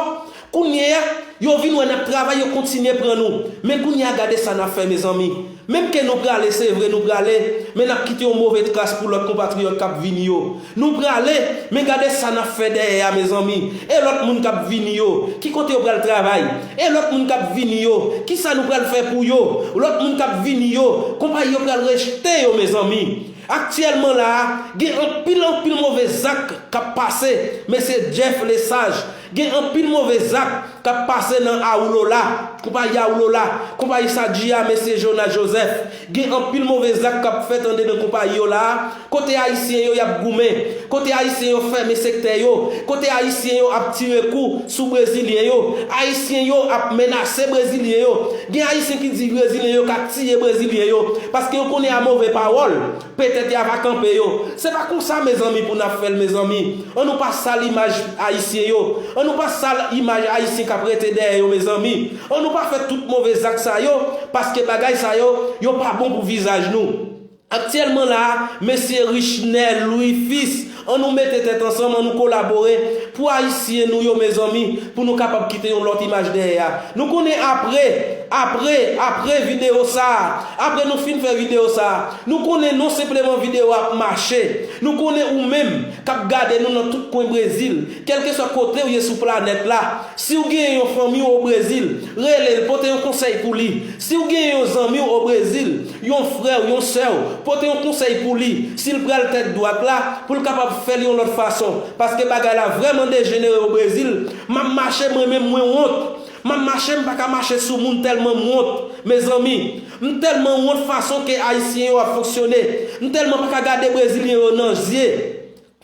Kounye a, yo vin wè n ap travay, yo kontinye pran nou. Men kounye a, gade sa n ap fè, mezanmi. Menm ke nou prale, se vre, nou prale, men n ap kite yon move tras pou lòt konpatriyòt k ap vini yo. Nou prale, men gade sa n ap fè dèyè a, mezanmi. E lòt moun k ap vini yo, ki kote yo pral travay? E lòt moun k ap vini yo, ki sa nou pral fè pou yo? Lòt moun k ap vini yo, konpayi yo pral rejte yo, mezanmi. Aktyèlman la a, gen anpil, anpil move zak k ap pase, mesye Jeff Lesage. Gen anpil move zak k ap pase nan Awoulola, konpayi Awoulola, konpayi Sadji a, mesye Jonas Joseph. Gen anpil move zak k ap fèt andedan konpayi yo la a, kote Ayisyen yo y ap goumen, kote Ayisyen yo fèmen sektè yo, kote Ayisyen yo ap tire kou sou Brezilyen yo, Ayisyen yo ap menase Brezilyen yo. Gen Ayisyen ki di Brezilyen yo ka tiye Brezilyen yo, paske yo konnen a move pawòl. Petèt y ava kanpe yo. Se pa konsa, mezanmi, pou n ap fè l, mezanmi. An nou pa sal imaj Ayisyen yo. An nou pa sal imaj Ayisyen k ap rete dèyè yo, mezanmi. An nou pa fè tout move zak sa yo, paske bagay sa yo, yo pa bon pou vizaj nou. Aktyèlman la a, mesye Richnel Louis Fils, an nou mete tèt ansanm, an nou kolabore pou Ayisyen nou yo, mezanmi, pou nou kapab kite yon lòt imaj dèyè a. Nou konnen apre, apre, apre videyo sa a, apre nou fin fè videyo sa a, nou konnen non senpleman videyo a ap mache. Nou konnen ou menm k ap gade nou nan tout kwen Brezil, kèlkeswa kote w ye sou planèt la, si w genyen yon fanmi w o Brezil, rele l, pote yon konsèy pou li. Si w genyen yon zanmi w o Brezil, yon frè w, yon sè w, pote yon konsèy pou li, si l pral tèt dwat la, pou l kapab fè l yon lòt fason, paske bagay la vrèman dejenere o Brezil. M ap mache mwen menm, mwen wont. M ap mache, m pa ka mache sou moun tèlman m wont, mezanmi. M tèlman wont fason ke Ayisyen yo ap fonksyone. M tèlman pa ka gade Brezilyen yo nan zye.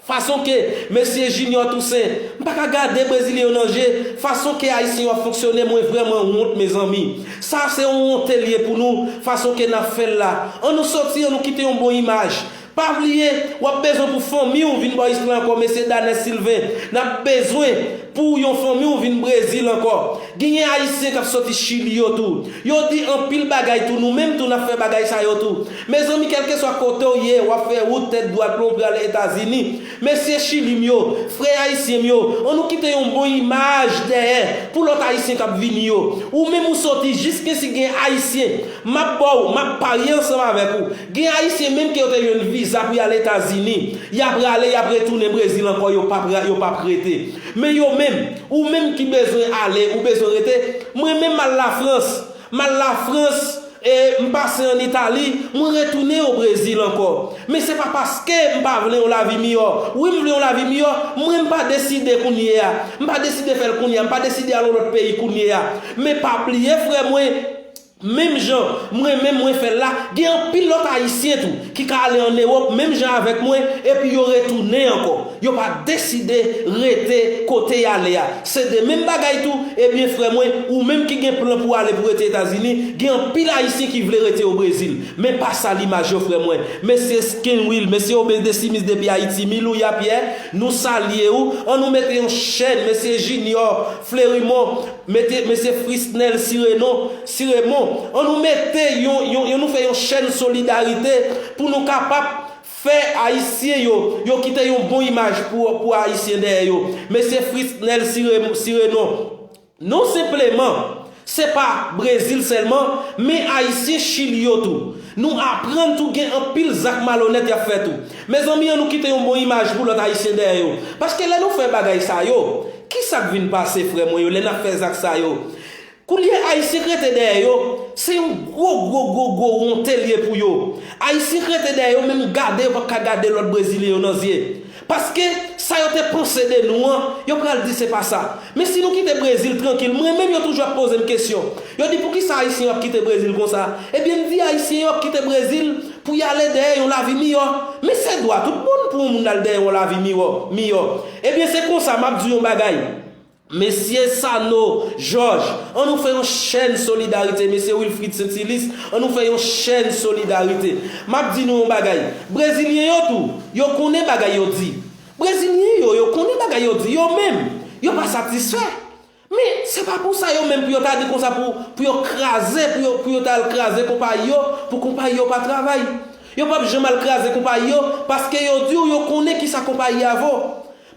Fason ke mesye Junior Toussaint, m pa ka gade Brezilyen yo nan je. Fason ke Ayisyen yo ap fonksyone, mwen vrèman wont, mezanmi. Sa se yon wonte l ye pou nou, fason ke n ap fè l la. An nou sòti, an nou kite yon bon imaj. Pa bliye, w ap bezwen pou fanmi w vin bò isit la ankò, mesye Danès Sylvain. N ap bezwen pou yon fanmi w vin Brezil ankò. Genyen Ayisyen k ap sòti Chili yo tou. Yo di anpil bagay tou, nou menm tou n ap fè bagay sa yo tou. Mezanmi, kèlkeswa kote w ye, w ap fè wout tèt dwat pou w prale Etazini. Mesye Chili m yo, frè Ayisyen m yo, an nou kite yon bon imaj dèyè pou lòt Ayisyen k ap vini yo. Ou menm ou sòti, jiskensi gen Ayisyen, m ap ba w, m ap parye ansanm avèk ou. Gen Ayisyen menm ke yo te jwenn viza pou y al Etazini. Y ap rale, y ap retounen Brezil ankò, yo p ap ra-, yo p ap rete. Men yo menm, ou menm ki bezwen ale, ou bezwen rete, mwen menm m al Lafrans. M al Lafrans, e m pase ann Itali, mwen retounen o Brezil ankò. Men se pa paske m pa vle yon lavi miyò. Wi, m vle yon lavi miyò, mwen m pa deside kounye a. M pa deside fè l kounye a, m pa deside al yon lòt peyi kounye a. Men pa bliye, frè mwen, menm jan mwen menm mwen fè l la, gen anpil lòt Ayisyen tou ki ka ale ann Ewòp menm jan avèk mwen, epi yo retounen ankò. Yo pa deside rete kote y ale a. Se de menm bagay tou, ebyen, frè mwen, ou menm ki gen plan pou ale pou rete Etazini, gen anpil Ayisyen ki vle rete o Brezil. Men pa sal imaj yo, frè mwen. Mesye Skinwill, mesye Obed Desimis depi Ayiti, Milouya Pyè, nou salye w. An nou mete yon chèn, mesye Junior Flerimon, mete, mesye Frisnel Sirenon, Siremon. An nou mete yon, yon, yon, nou fè yon chèn solidarite pou nou kapab fè Ayisyen yo, yo kite yon bon imaj pou, pou Ayisyen dèyè yo. Mesye Frisnel Sire-, Sirenon, non senpleman, se pa Brezil sèlman, men Ayisyen Chili yo tou. Nou aprann tou gen anpil zak malonèt y ap fè tou. Mezanmi, an nou kite yon bon imaj pou lòt Ayisyen dèyè yo. Paske lè nou fè bagay sa yo, ki sa k vin pase, frè mwen yo, lè n ap fè zak sa yo? Koulye Ayisyen k rete dèyè yo, se yon gwo, gwo, gwo, gwo wonte l ye pou yo. Ayisyen k rete dèyè yo, menm gade yo p ap ka gade lòt Brezilyen yo nan zye. Paske sa yo te panse de nou an, yo pral di se pa sa. Men si nou kite Brezil trankil, mwen menm yo toujou ap poze m kesyon. Yo di poukisa Ayisyen yo ap kite Brezil konsa? Ebyen, m di Ayisyen yo ap kite Brezil pou y ale dèyè yon lavi miyò. Men se dwa tout moun pou yon moun al dèyè yon lavi miyò, miyò. Ebyen, se konsa m ap di yon bagay. Mesye Sano Jòj, an nou fè yon chèn solidarite. Mesye Wilfrid Saintilis, an nou fè yon chèn solidarite. M ap di nou yon bagay. Brezilyen yo tou, yo konnen bagay yo di. Brezilyen yo, yo konnen bagay yo di. Yo menm, yo pa satisfè. Men, se pa pou sa yo menm pou yo ta di konsa pou, pou yo kraze, pou yo, pou yo ta al kraze konpayi yo, pou konpayi yo pa travay. Yo p ap janm al kraze konpayi yo, paske yo di w yo konnen kisa konpayi a vo.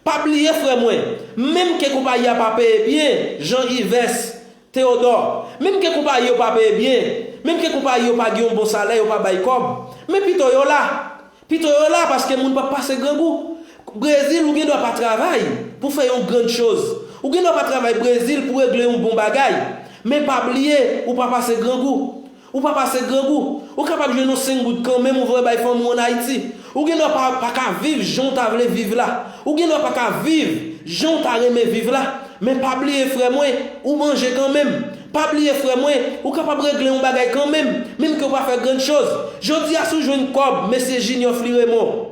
Pa bliye, frè mwen, menm ke konpayi a pa peye byen, Jean Yves Théodore, menm ke konpayi yo pa peye byen, menm ke konpayi yo pa gen yon bon salè, yo pa bay kòb, men pito yo la. Pito yo la, paske moun p ap pase grangou. Brezil, ou gen dwa pa travay pou fè yon grann choz. Ou gen dwa pa travay Brezil pou regle yon bon bagay. Men pa bliye, ou pa pase grangou. Ou pa pase grangou. Ou kapab jwenn yon senk goud kanmenm, ou voye bay fanmi w ann Ayiti. Ou gen dwa pa, pa ka viv jan w ta vle viv la. Ou gen dwa pa ka viv jan w ta renmen viv la. Men pa bliye, frè mwen, ou manje kanmenm. Pa bliye, frè mwen, ou kapab regle yon bagay kanmenm, menm ke w pa fè grann choz. Jodi a, si w jwenn kòb, mesye Junior Flirémond,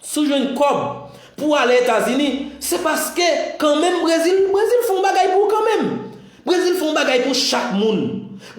si w jwenn kòb pou w ale Etazini, se paske kanmenm Brezil, Brezil fè yon bagay pou ou kanmenm. Brezil fè yon bagay pou chak moun.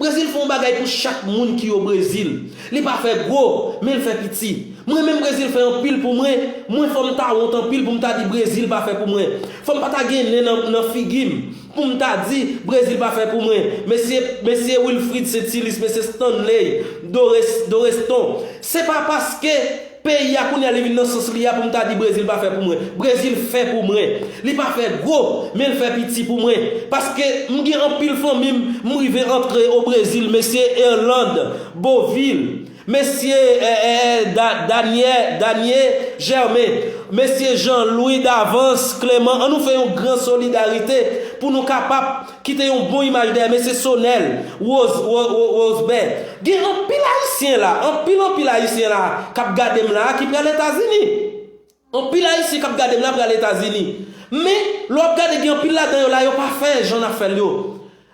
Brezil fè yon bagay pou chak moun ki o Brezil. Li pa fè gwo, men l fè piti. Mwen menm, Brezil fè anpil pou mwen. Mwen, fò m ta wont anpil pou m ta di Brezil pa fè pou mwen. Fò m pa ta gen nen nan, nan figi m pou m ta di Brezil pa fè pou mwen. Mesye, mesye Wilfrid Saintilis, mesye Stanley Dores, Doreston, se pa paske peyi a kounye a li vin nan sans li a pou m ta di Brezil pa fè pou mwen. Brezil fè pou mwen. Li pa fè gwo, men l fè piti pou mwen. Paske m gen anpil fanmi m, m rive antre o Brezil, mesye Erland Beauville, mesye, eh, eh, Da- Daniel, Daniel Germain, mesye Jean Louis Davance Clément, ann nou fè yon gran solidarite pou nou kapab kite yon bon imaj dèyè mesye Sonel Rose, Ro- Ro- Rosebert. Gen anpil Ayisyen la, anpil, anpil Ayisyen la k ap gade m la, ki pral Etazini. Anpil Ayisyen k ap gade m la pral Etazini. Men, lè w ap gade, gen anpil ladan yo la, yo pa fè jan n ap fè l yo.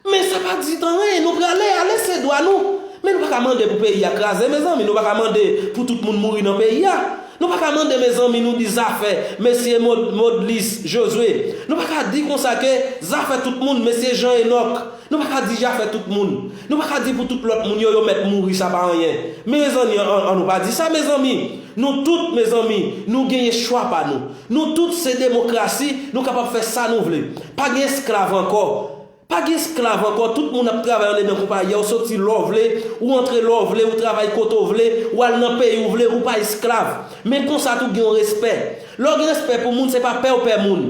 Men sa pa di anyen, nou prale, ale se dwa nou. Men nou pa ka mande pou peyi a kraze, mezanmi. Nou pa ka mande pou tout moun mouri nan peyi a. Nou pa ka mande, mezanmi, nou di zafè mesye Mod- Modlis Josué. Nou pa ka di konsa ke zafè tout moun, mesye Jean Enoch. Nou pa ka di zafè tout moun. Nou pa ka di pou tout lòt moun yo, yo mèt mouri, sa pa anyen. Men mezanmi, an, an, an nou pa di sa, mezanmi. Nou tout, mezanmi, nou genyen chwa pa nou. Nou tout se demokrasi, nou kapab fè sa nou vle. Pa gen esklav ankò. Pa gen esklav ankò, tout moun ap travay andedan konpayi a, ou soti lè w vle, ou antre lè w vle, ou travay kote w vle, ou al nan peyi w vle, ou pa esklav. Men konsa tou gen yon respè. Lè w gen respè pou moun, se pa pè w pè moun.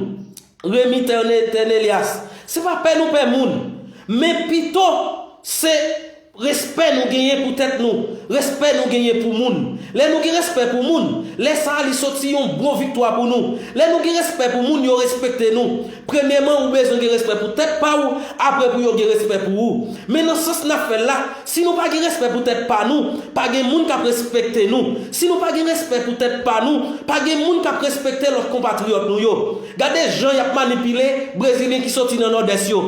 Remy Terne- Ternelias, se pa pè nou pè moun. Men pito, se respè nou genyen pou tèt nou, respè nou genyen pou moun. Lè nou gen respè pou moun, lè sa a li soti yon bon viktwa pou nou. Lè nou gen respè pou moun, yo respekte nou. Premyèman, ou bezwen gen respè pou tèt pa w, apre pou yo gen respè pou ou. Men nan sans n ap fè l la, si nou pa gen respè pou tèt pa nou, pa gen moun k ap respekte nou. Si nou pa gen respè pou tèt pa nou, pa gen moun k ap respekte lòt konpatriyòt nou yo. Gade jan y ap manipile Brezilyen ki soti nan Nòdès yo.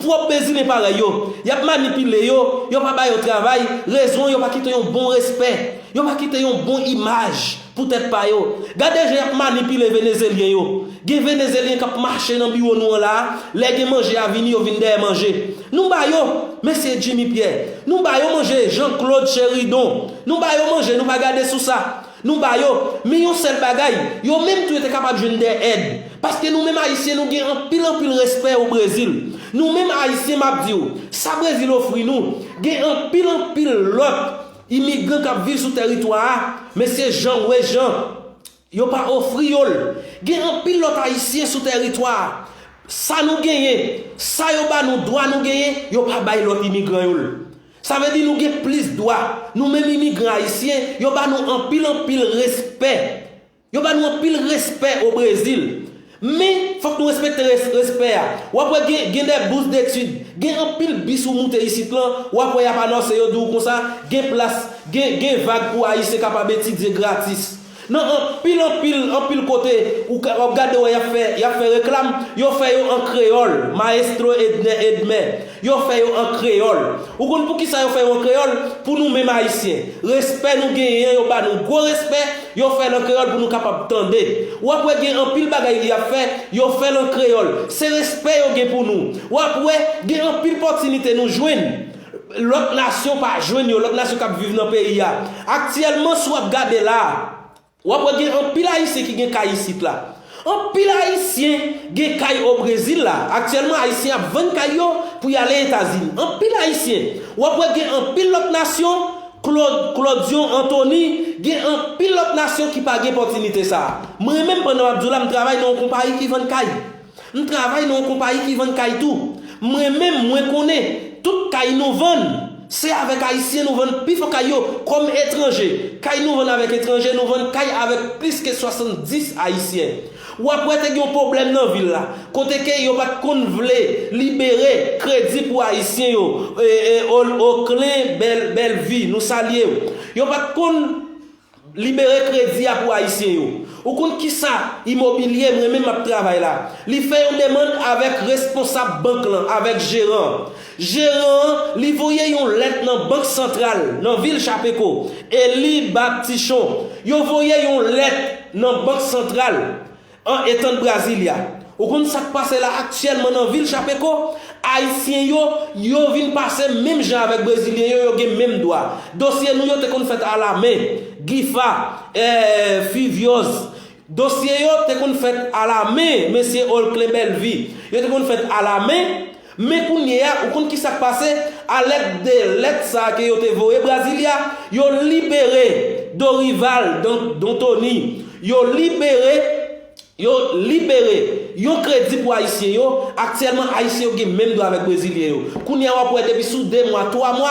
Pwòp Brezilyen parèy yo, y ap manipile yo, yo pa ba yo travay, rezon yo pa kite yon bon respè, yo pa kite yon bon imaj pou tèt pa yo. Gade jan y ap manipile Venezelyen yo. Gen Venezelyen k ap mache nan biwo nou an la a, lè gen manje a vini, yo vin dèyè manje. Nou ba yo, mesye Jimmy Pierre, nou ba yo manje, Jean Claude Cheridon, nou ba yo manje, nou pa gade sou sa. Nou ba yo, men yon sèl bagay, yo menm tou yo te kapab jwenn de èd. Paske nou menm Ayisyen, nou gen anpil, anpil respè o Brezil. Nou menm Ayisyen, m ap di w, sa Brezil ofri nou, gen anpil, anpil lòt imigran k ap viv sou tèritwa a, mesye Jean Wejean, yo pa ofri yo l. Gen anpil lòt Ayisyen sou tèritwa a. Sa nou genyen, sa yo ba nou, dwa nou genyen, yo pa bay lòt imigran yo l. Sa vle di nou gen plis dwa. Nou menm imigran ayisyen, yo ba nou anpil, anpil respè. Yo ba nou anpil respè o Brezil. Men, fòk nou respekte res- respè a. W ap wè gen, gen de bous detid. Gen anpil bis ou moute isit lan, w ap wè y ap anonse yo di w konsa, gen plas, gen, gen vag pou Ayisyen kapab etidye gratis. Nan anpil, anpil, anpil kote, ou ka- w ap gade wè y ap fè, y ap fè reklam, yo fè yo an kreyòl, Maestro Edner Edmer. Yo fè yo an kreyòl. Ou konn poukisa yo fè yo an kreyòl? Pou nou menm Ayisyen. Respè nou genyen, yo ba nou gwo respè, yo fè l an kreyòl pou nou kapab tande. W ap wè gen anpil bagay y ap fè, yo fè l an kreyòl. Se respè yo gen pou nou. W ap wè gen anpil pòtinite nou jwenn. Lòt nasyon pa jwenn yo, lòt nasyon k ap viv nan peyi a. Aktyèlman, si w ap gade la a, w ap wè gen anpil Ayisyen ki gen kay isit la. Anpil Ayisyen gen kay o Brezil la. Aktyèlman, Ayisyen ap vann kay yo pou y ale Etazini. Anpil Ayisyen. W ap wè gen anpil lòt nasyon Claude, Claudio, Anthony, gen anpil lòt nasyon ki pa gen opòtinite sa a. Mwen menm, pandan m ap di w la, m travay nan yon konpayi ki vann kay. M travay nan yon konpayi ki vann kay tou. Mwen menm, mwen konnen, tout kay nou vann, se avèk Ayisyen nou vann pifò kay yo, kòm etranje. Kay nou vann avèk etranje, nou vann kay avèk plis ke swasanndis Ayisyen. W ap wè te gen yon pwoblèm nan vil la, kote ke yo pa t konn vle libere kredi pou Ayisyen yo. E, e, Ol-, Oclain Bel-, Bellevue, nou salye w. Yo pa t konn libere kredi a pou Ayisyen yo. Ou konn kisa Imobilye, mwen menm m ap travay la, li fè yon demann avèk responsab bank lan, avèk jeran an. Jeran an, li voye yon lèt nan Bank Santral, nan vil Chapeko, Eli Baptichon. Yo voye yon lèt nan Bank Santral an etan Brasilia. Ou konn sa k pase la aktyèlman nan vil Chapeko? Ayisyen yo, yo vin pase menm jan avèk Brezilyen yo, yo gen menm dwa. Dosye nou yo te konn fèt alamen, Gifa, eh, Fivios. Dosye yo te konn fèt alamen, mesye Olclain Bellevue. Yo te konn fèt alamen, men kounye a, ou konn ki sa k pase? Alèd de lèt sa a ke yo te voye Brasilia, yo libere Dorival Don-, Dontoni. Yo libere Yo libere yon kredi pou Ayisyen yo. Aktyèlman, Ayisyen yo gen menm dwa avèk Brezilyen yo. Kounye a, w ap wè depi sou de mwa, twa mwa,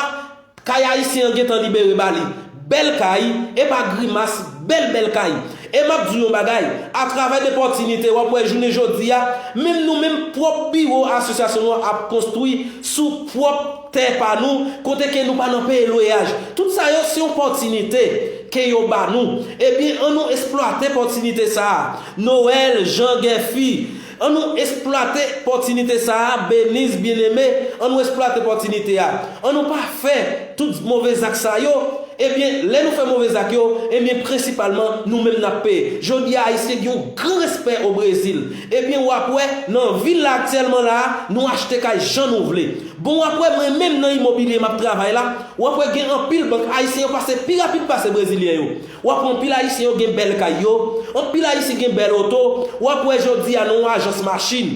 kay Ayisyen an gentan libere ba li. Bèl kay, e pa grimas, bèl, bèl kay. E m ap di w yon bagay, atravè de opòtinite, w ap wè jounen jodi a, menm nou menm pwòp biwo asosyasyon nou an ap konstwi sou pwòp tè pa nou, kote ke nou pa nan peye lweyaj. Tout sa yo se opòtinite ke yo ba nou. Ebyen, ann nou eksplwate opòtinite sa a. Noël Jean Guerfi, ann nou eksplwate opòtinite sa a. Beniz Bien-Aimé, ann nou eksplwate opòtinite a. Ann nou pa fè tout move zak sa yo. Ebyen, lè nou fè move zak yo, ebyen, prensipalman, nou menm n ap peye. Jodi a, Ayisyen gen yon gran respè o Brezil. Ebyen, w ap wè, nan vil la aktyèlman la a, nou achte kay jan nou vle. Bon, w ap wè, mwen menm nan imobilye m ap travay la, w ap wè gen anpil bank, Ayisyen yo pase pi rapid pase Brezilyen yo. W ap wè anpil Ayisyen yo gen bèl kay yo, anpil Ayisyen gen bèl oto, w ap wè jodi a nan yon ajans machin.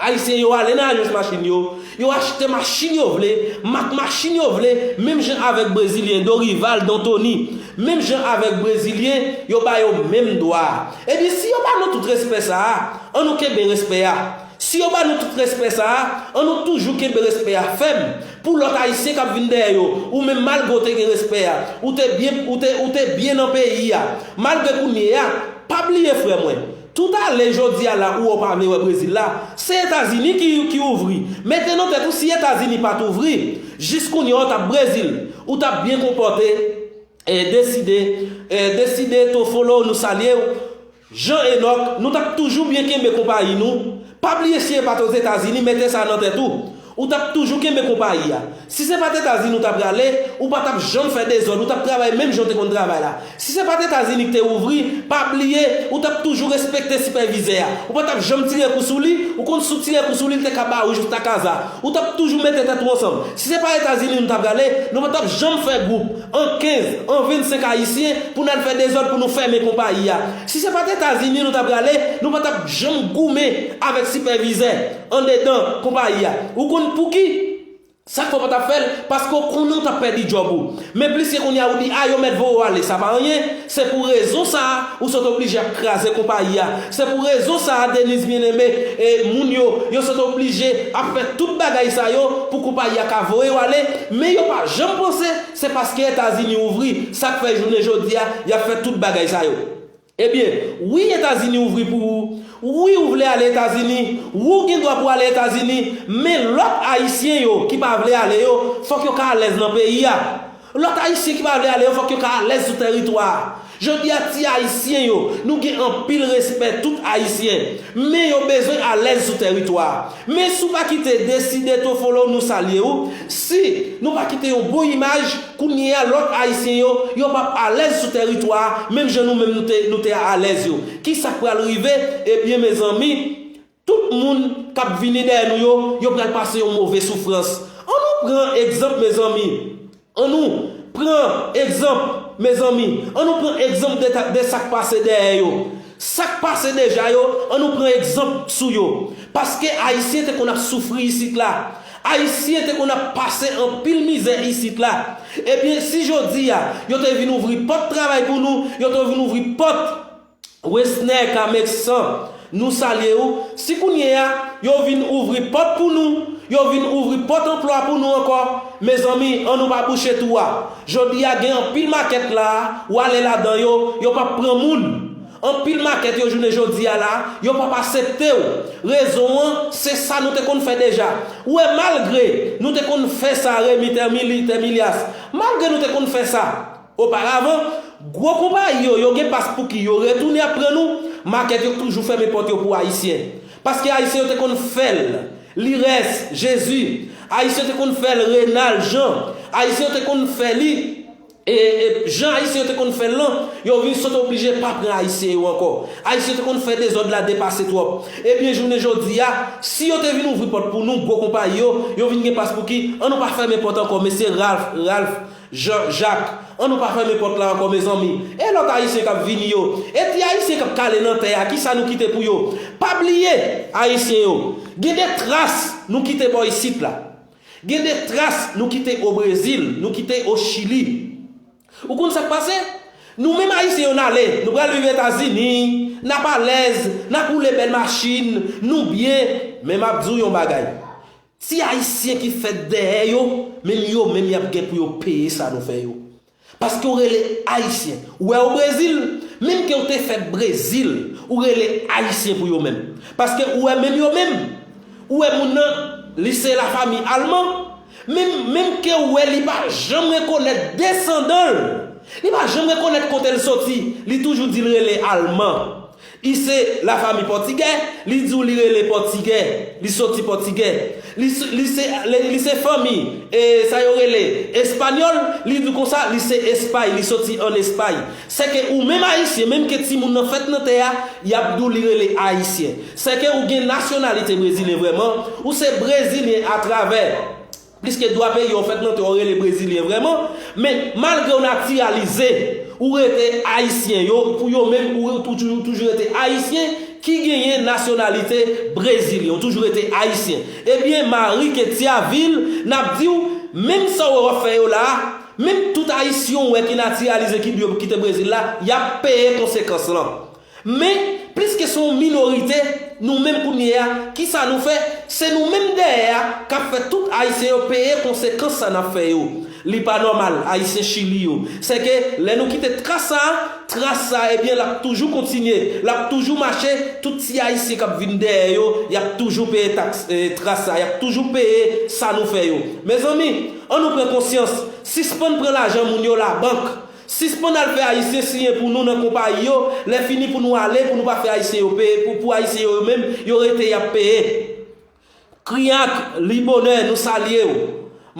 Ayisyen yo ale nan ajans machin yo, yo achte machin yo vle, mak machin yo vle, menm jan avèk Brezilyen Dorival Dontoni, menm jan avèk Brezilyen, yo ba yo menm dwa a. Ebyen, si yo ba nou tout respè sa a, ann nou kenbe respè a. Si yo ba nou tout respè sa a, ann nou toujou kenbe respè a fèm. Pou lòt Ayisyen k ap vin dèyè yo, ou menm malgre w te gen respè a, ou te byen, ou te, ou te byen nan peyi a, malgre kounye a, pa bliye frè mwen, tout ale jodi a la ou wè w pa vle wè Brezil la, se Etazini ki, ki ouvri. Mete nan tèt ou si Etazini pa t ouvri, jis kounye a w t ap Brezil, ou t ap byen konpòte. E Deside, e Deside Tofolo, nou salye w. Jean Enoch, nou t ap toujou byen kenbe konpayi nou. Pa bliye si e pa t Ozetazini, mete sa nan tèt ou. Ou t ap toujou kenbe konpayi a. Si se pa t Etazini ou t ap prale, ou pa t ap janm fè dezòd, ou t ap travay menm jan w te konn travay la. Si se pa t Etazini ki te ouvri, pa bliye, ou t ap toujou respekte sipèvizè a. Ou pa t ap janm tire kou sou li, ou konn si w tire kou sou li, li te ka ba ou justa kaza. Ou t ap toujou mete tèt ou ansanm. Si se pa Etazini nou t ap prale, nou pa t ap janm fè gwoup an kenz, an vennsenk Ayisyen pou n al fè dezòd pou nou fèmen konpayi a. Si se pa t Etazini nou t ap prale, nou pa t ap janm goumen avèk sipèvizè andedan konpayi a. Ou konn pouki? Sa k fè w pa t ap fè l? Paske w konnen w t ap pèdi djòb ou. Men pliske kounye a ou di, a, yo mèt voye w ale, sa pa anyen. Se pou rezon sa a, ou sot oblije ap kraze konpayi a. Se pou rezon sa a, Deniz Byeneme, e moun yo, yo sot oblije ap fè tout bagay sa yo pou konpayi a ka voye w ale. Men yo pa janm panse se paske Etazini ouvri, sa k fè jounen jodi a, y ap fè tout bagay sa yo. Ebyen, wi, Etazini ouvri pou ou. Wi, ou vle ale Etazini. Wi, ou gen dwa pou ale Etazini. Men lòt Ayisyen yo ki pa vle ale yo, fòk yo ka alèz nan peyi a. Lòt Ayisyen ki pa vle ale yo, fòk yo ka alèz sou tèritwa a. Jodi a, ti Ayisyen yo, nou gen anpil respè tout Ayisyen. Men yo bezwen alèz sou tèritwa a. Men si w pa kite Deside Tofolo, nou salye w. Si nou pa kite yon bon imaj, kounye a lòt Ayisyen yo, yo p ap alèz sou tèritwa a, menm jan nou menm nou te, nou te alèz yo. Kisa k pral rive? Ebyen, mezanmi, tout moun k ap vini dèyè nou yo, yo pral pase yon move soufrans. Ann nou pran egzanp, mezanmi. Ann nou pran egzanp, mezanmi. Ann nou pran egzanp de ta-, de sa k pase dèyè yo. Sa k pase deja yo, ann nou pran egzanp sou yo. Paske Ayisyen te konn ap soufri isit la. Ayisyen te konn ap pase anpil mizè isit la. Ebyen, si jodi a, yo te vin ouvri pòt travay pou nou, yo te vin ouvri pòt Wesner Kamesan, nou salye w. Si kounye a, yo vin ouvri pòt pou nou, yo vin ouvri pòt anplwa pou nou ankò, mezanmi, an nou pa bouche twou a. Jodi a, gen anpil makèt la, w ale ladan yo, yo p ap pran moun. Anpil makèt yo jounen jodi a la, yo p ap aksepte w. Rezon an, se sa nou te konn fè deja. Ou wè, malgre nou te konn fè sa, Remy Termili-, Termilias, malgre nou te konn fè sa, oparavan, gwo konpayi yo, yo gen pas pou ki yo retounen ap pran nou, makèt yo toujou fèmen pòt yo pou Ayisyen. Paske Ayisyen yo te konn fè l, Lires, Jezi, Ayisyen yo te konn fè l, Renal, Jan, Ayisyen yo te konn fè li, e, e, jan Ayisyen yo te konn fè l lan, yo vin sot oblije pa pran Ayisyen yo ankò. Ayisyen yo te konn fè dezòd la depase twòp. Ebyen, jounen jodi a, si yo te vin ouvri pòt pou nou, gwo konpayi yo, yo vin gen pas pou ki, an nou pa fèmen pòt ankò, mesye Ralph, Ralph, Jan Jak, an nou pa fèmen pòt la ankò, mezanmi. E lòt Ayisyen k ap vini yo? E ti Ayisyen k ap kale nan tè a, kisa nou kite pou yo? Pa bliye, Ayisyen yo, gen de tras nou kite bò isit la. Gen de tras nou kite o Brezil, nou kite o Chili. Ou konn sa k pase? Nou menm Ayisyen yo n ale, nou pral viv Etazini, n ap alèz, n ap woule bèl machin, nou byen. Men m ap di w yon bagay. Ti Ayisyen ki fèt dèyè yo, menm yo menm y ap gen pou yo peye sa nou fè yo. Paske w rele Ayisyen. Ou wè o Brezil, menm ke w te fèt Brezil, ou rele Ayisyen pou yo menm. Paske ou wè menm yo menm, ou wè moun nan, li se lafanmi alman, menm, menm ke w wè li pa janm rekonèt desandan l, li pa janm rekonèt kote l soti, li toujou di l rele alman. Li se lafanmi pòtigè, li di w li rele pòtigè, li soti pòtigè. Li, s- li se, li, li se fanmi, e, sa yo rele espanyòl, li di w konsa, li se Espay, li soti ann Espay. Sèke ou menm Ayisyen, menm ke timoun nan fèt nan tè a, y ap di w li rele Ayisyen. Sèke ou gen nasyonalite brezilyen vrèman, ou se brezilyen atravè Pliske dwa peyi w fèt nan tè w rele brezilyen vrèman, men malgre w natiralize, ou rete ayisyen, yo, pou yo menm, ou toujou, toujou rete ayisyen ki genyen nasyonalite brezilyen, ou toujou rete ayisyen. Ebyen, Mari Ketiavil, n ap di w, menm sa w wè w ap fè yo la a, menm tout ayisyen w wè ki natiralize, ki dwe pou kite Brezil la, y ap peye konsekans lan. Men, pliske se yon minorite, nou menm kounye a, kisa nou fè? Se nou menm dèyè a k ap fè tout Ayisyen yo peye konsekans sa n ap fè yo. Li pa nòmal, Ayisyen Chili yo. Sèke lè nou kite tras sa a, tras sa a, ebyen, l ap toujou kontinye, l ap toujou mache, tout ti Ayisyen k ap vin dèyè yo, y ap toujou peye taks, eh, tras sa a, y ap toujou peye sa nou fè yo. Mezanmi, ann nou pran konsyans, sispann pran lajan moun yo labank. Sispann al fè Ayisyen siyen pou nou nan konpayi yo, lè fini pou nou ale, pou nou pa fè Ayisyen yo peye, pou, pou Ayisyen yo menm, yo rete y ap peye. Kriyak, Libonè, nou salye w.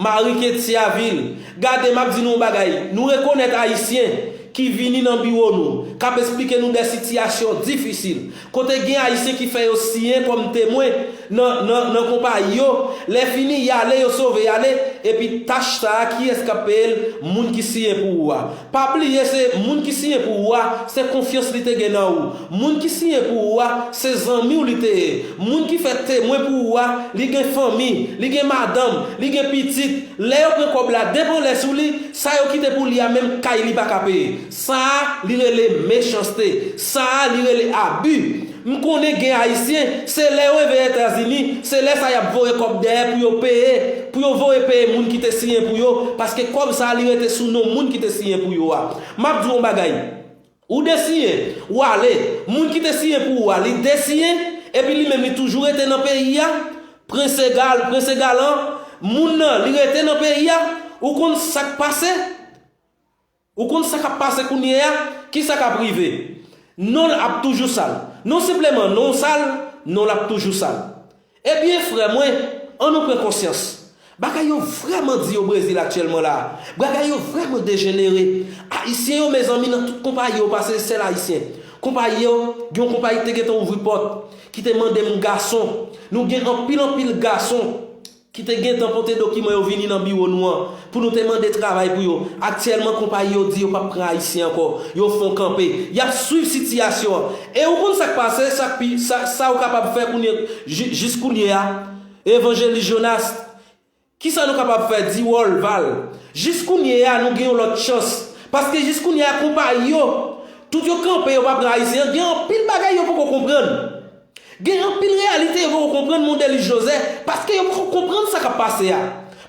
Mari Ketiavil, gade, m ap di nou yon bagay, nou rekonèt Ayisyen ki vini nan biwo nou, k ap esplike nou de sitiyasyon difisil, kote gen Ayisyen ki fè yo siyen kòm temwen nan, nan, nan konpayi yo, lè fini, y ale, yo sove y ale, epi tach sa a, kiyès k ap peye l? Moun ki siyen pou ou a. Pa bliye, se moun ki siyen pou ou a, se konfyans li te gen nan ou. Moun ki siyen pou ou a, se zanmi w li te ye. Moun ki fè temwen pou ou a, li gen fanmi, li gen madanm, li gen pitit. Lè yo pran kòb la, depanlè sou li, sa yo kite pou li a, menm kay li pa ka peye. Sa a, li rele mechanste. Sa a, li rele abi. M konnen gen Ayisyen, se lè yo rive Etazini, se lè sa y ap voye kòb dèyè pou yo peye, pou yo voye peye moun ki te siyen pou yo, paske kòb sa a, li rete sou non moun ki te siyen pou yo a. M ap di w yon bagay. Ou desiyen, ou ale, moun ki te siyen pou ou a, li desiyen, epi li menm li toujou rete nan peyi a, prense gal, prense galan, moun nan, li rete nan peyi a, ou konn sa k pase? Ou konn sa k ap pase kounye a? Kisa k ap rive? Non l ap toujou sal. Non senpleman non w sal, non l ap toujou sal. Ebyen, frè mwen, ann nou pran konsyans. Bagay yo vrèman di o Brezil aktyèlman la a. Bagay yo vrèman dejenere. Ayisyen yo, mezanmi, nan tout konpayi yo pase, sèl Ayisyen. Konpayi yo, gen yon konpayi ki te gentan ouvri pòt, ki te mande m gason. Nou gen anpil, anpil gason ki te gentan pote dokiman yo vini nan biwo nou an, pou nou te mande travay pou yo. Aktyèlman, konpayi yo di yo p ap pran Ayisyen ankò. Yo fè yon kanpe. Y ap swiv sitiyasyon an. E ou konn sa k pase, sa k pi, sa, sa ou kapab fè kounye, ji-, jis kounye a, Evanjelis Jonas, Kisa nou kapab fè? Di Rolval, jis kounye a nou gen yon lòt chans. Paske jis kounye a konpayi yo, tout yo kanpe, yo pa pran Ayisyen an, gen anpil bagay yo poko konprann. Gen anpil reyalite yo poko konprann, Mondelis Joseph, paske yo poko konprann sa k ap pase a.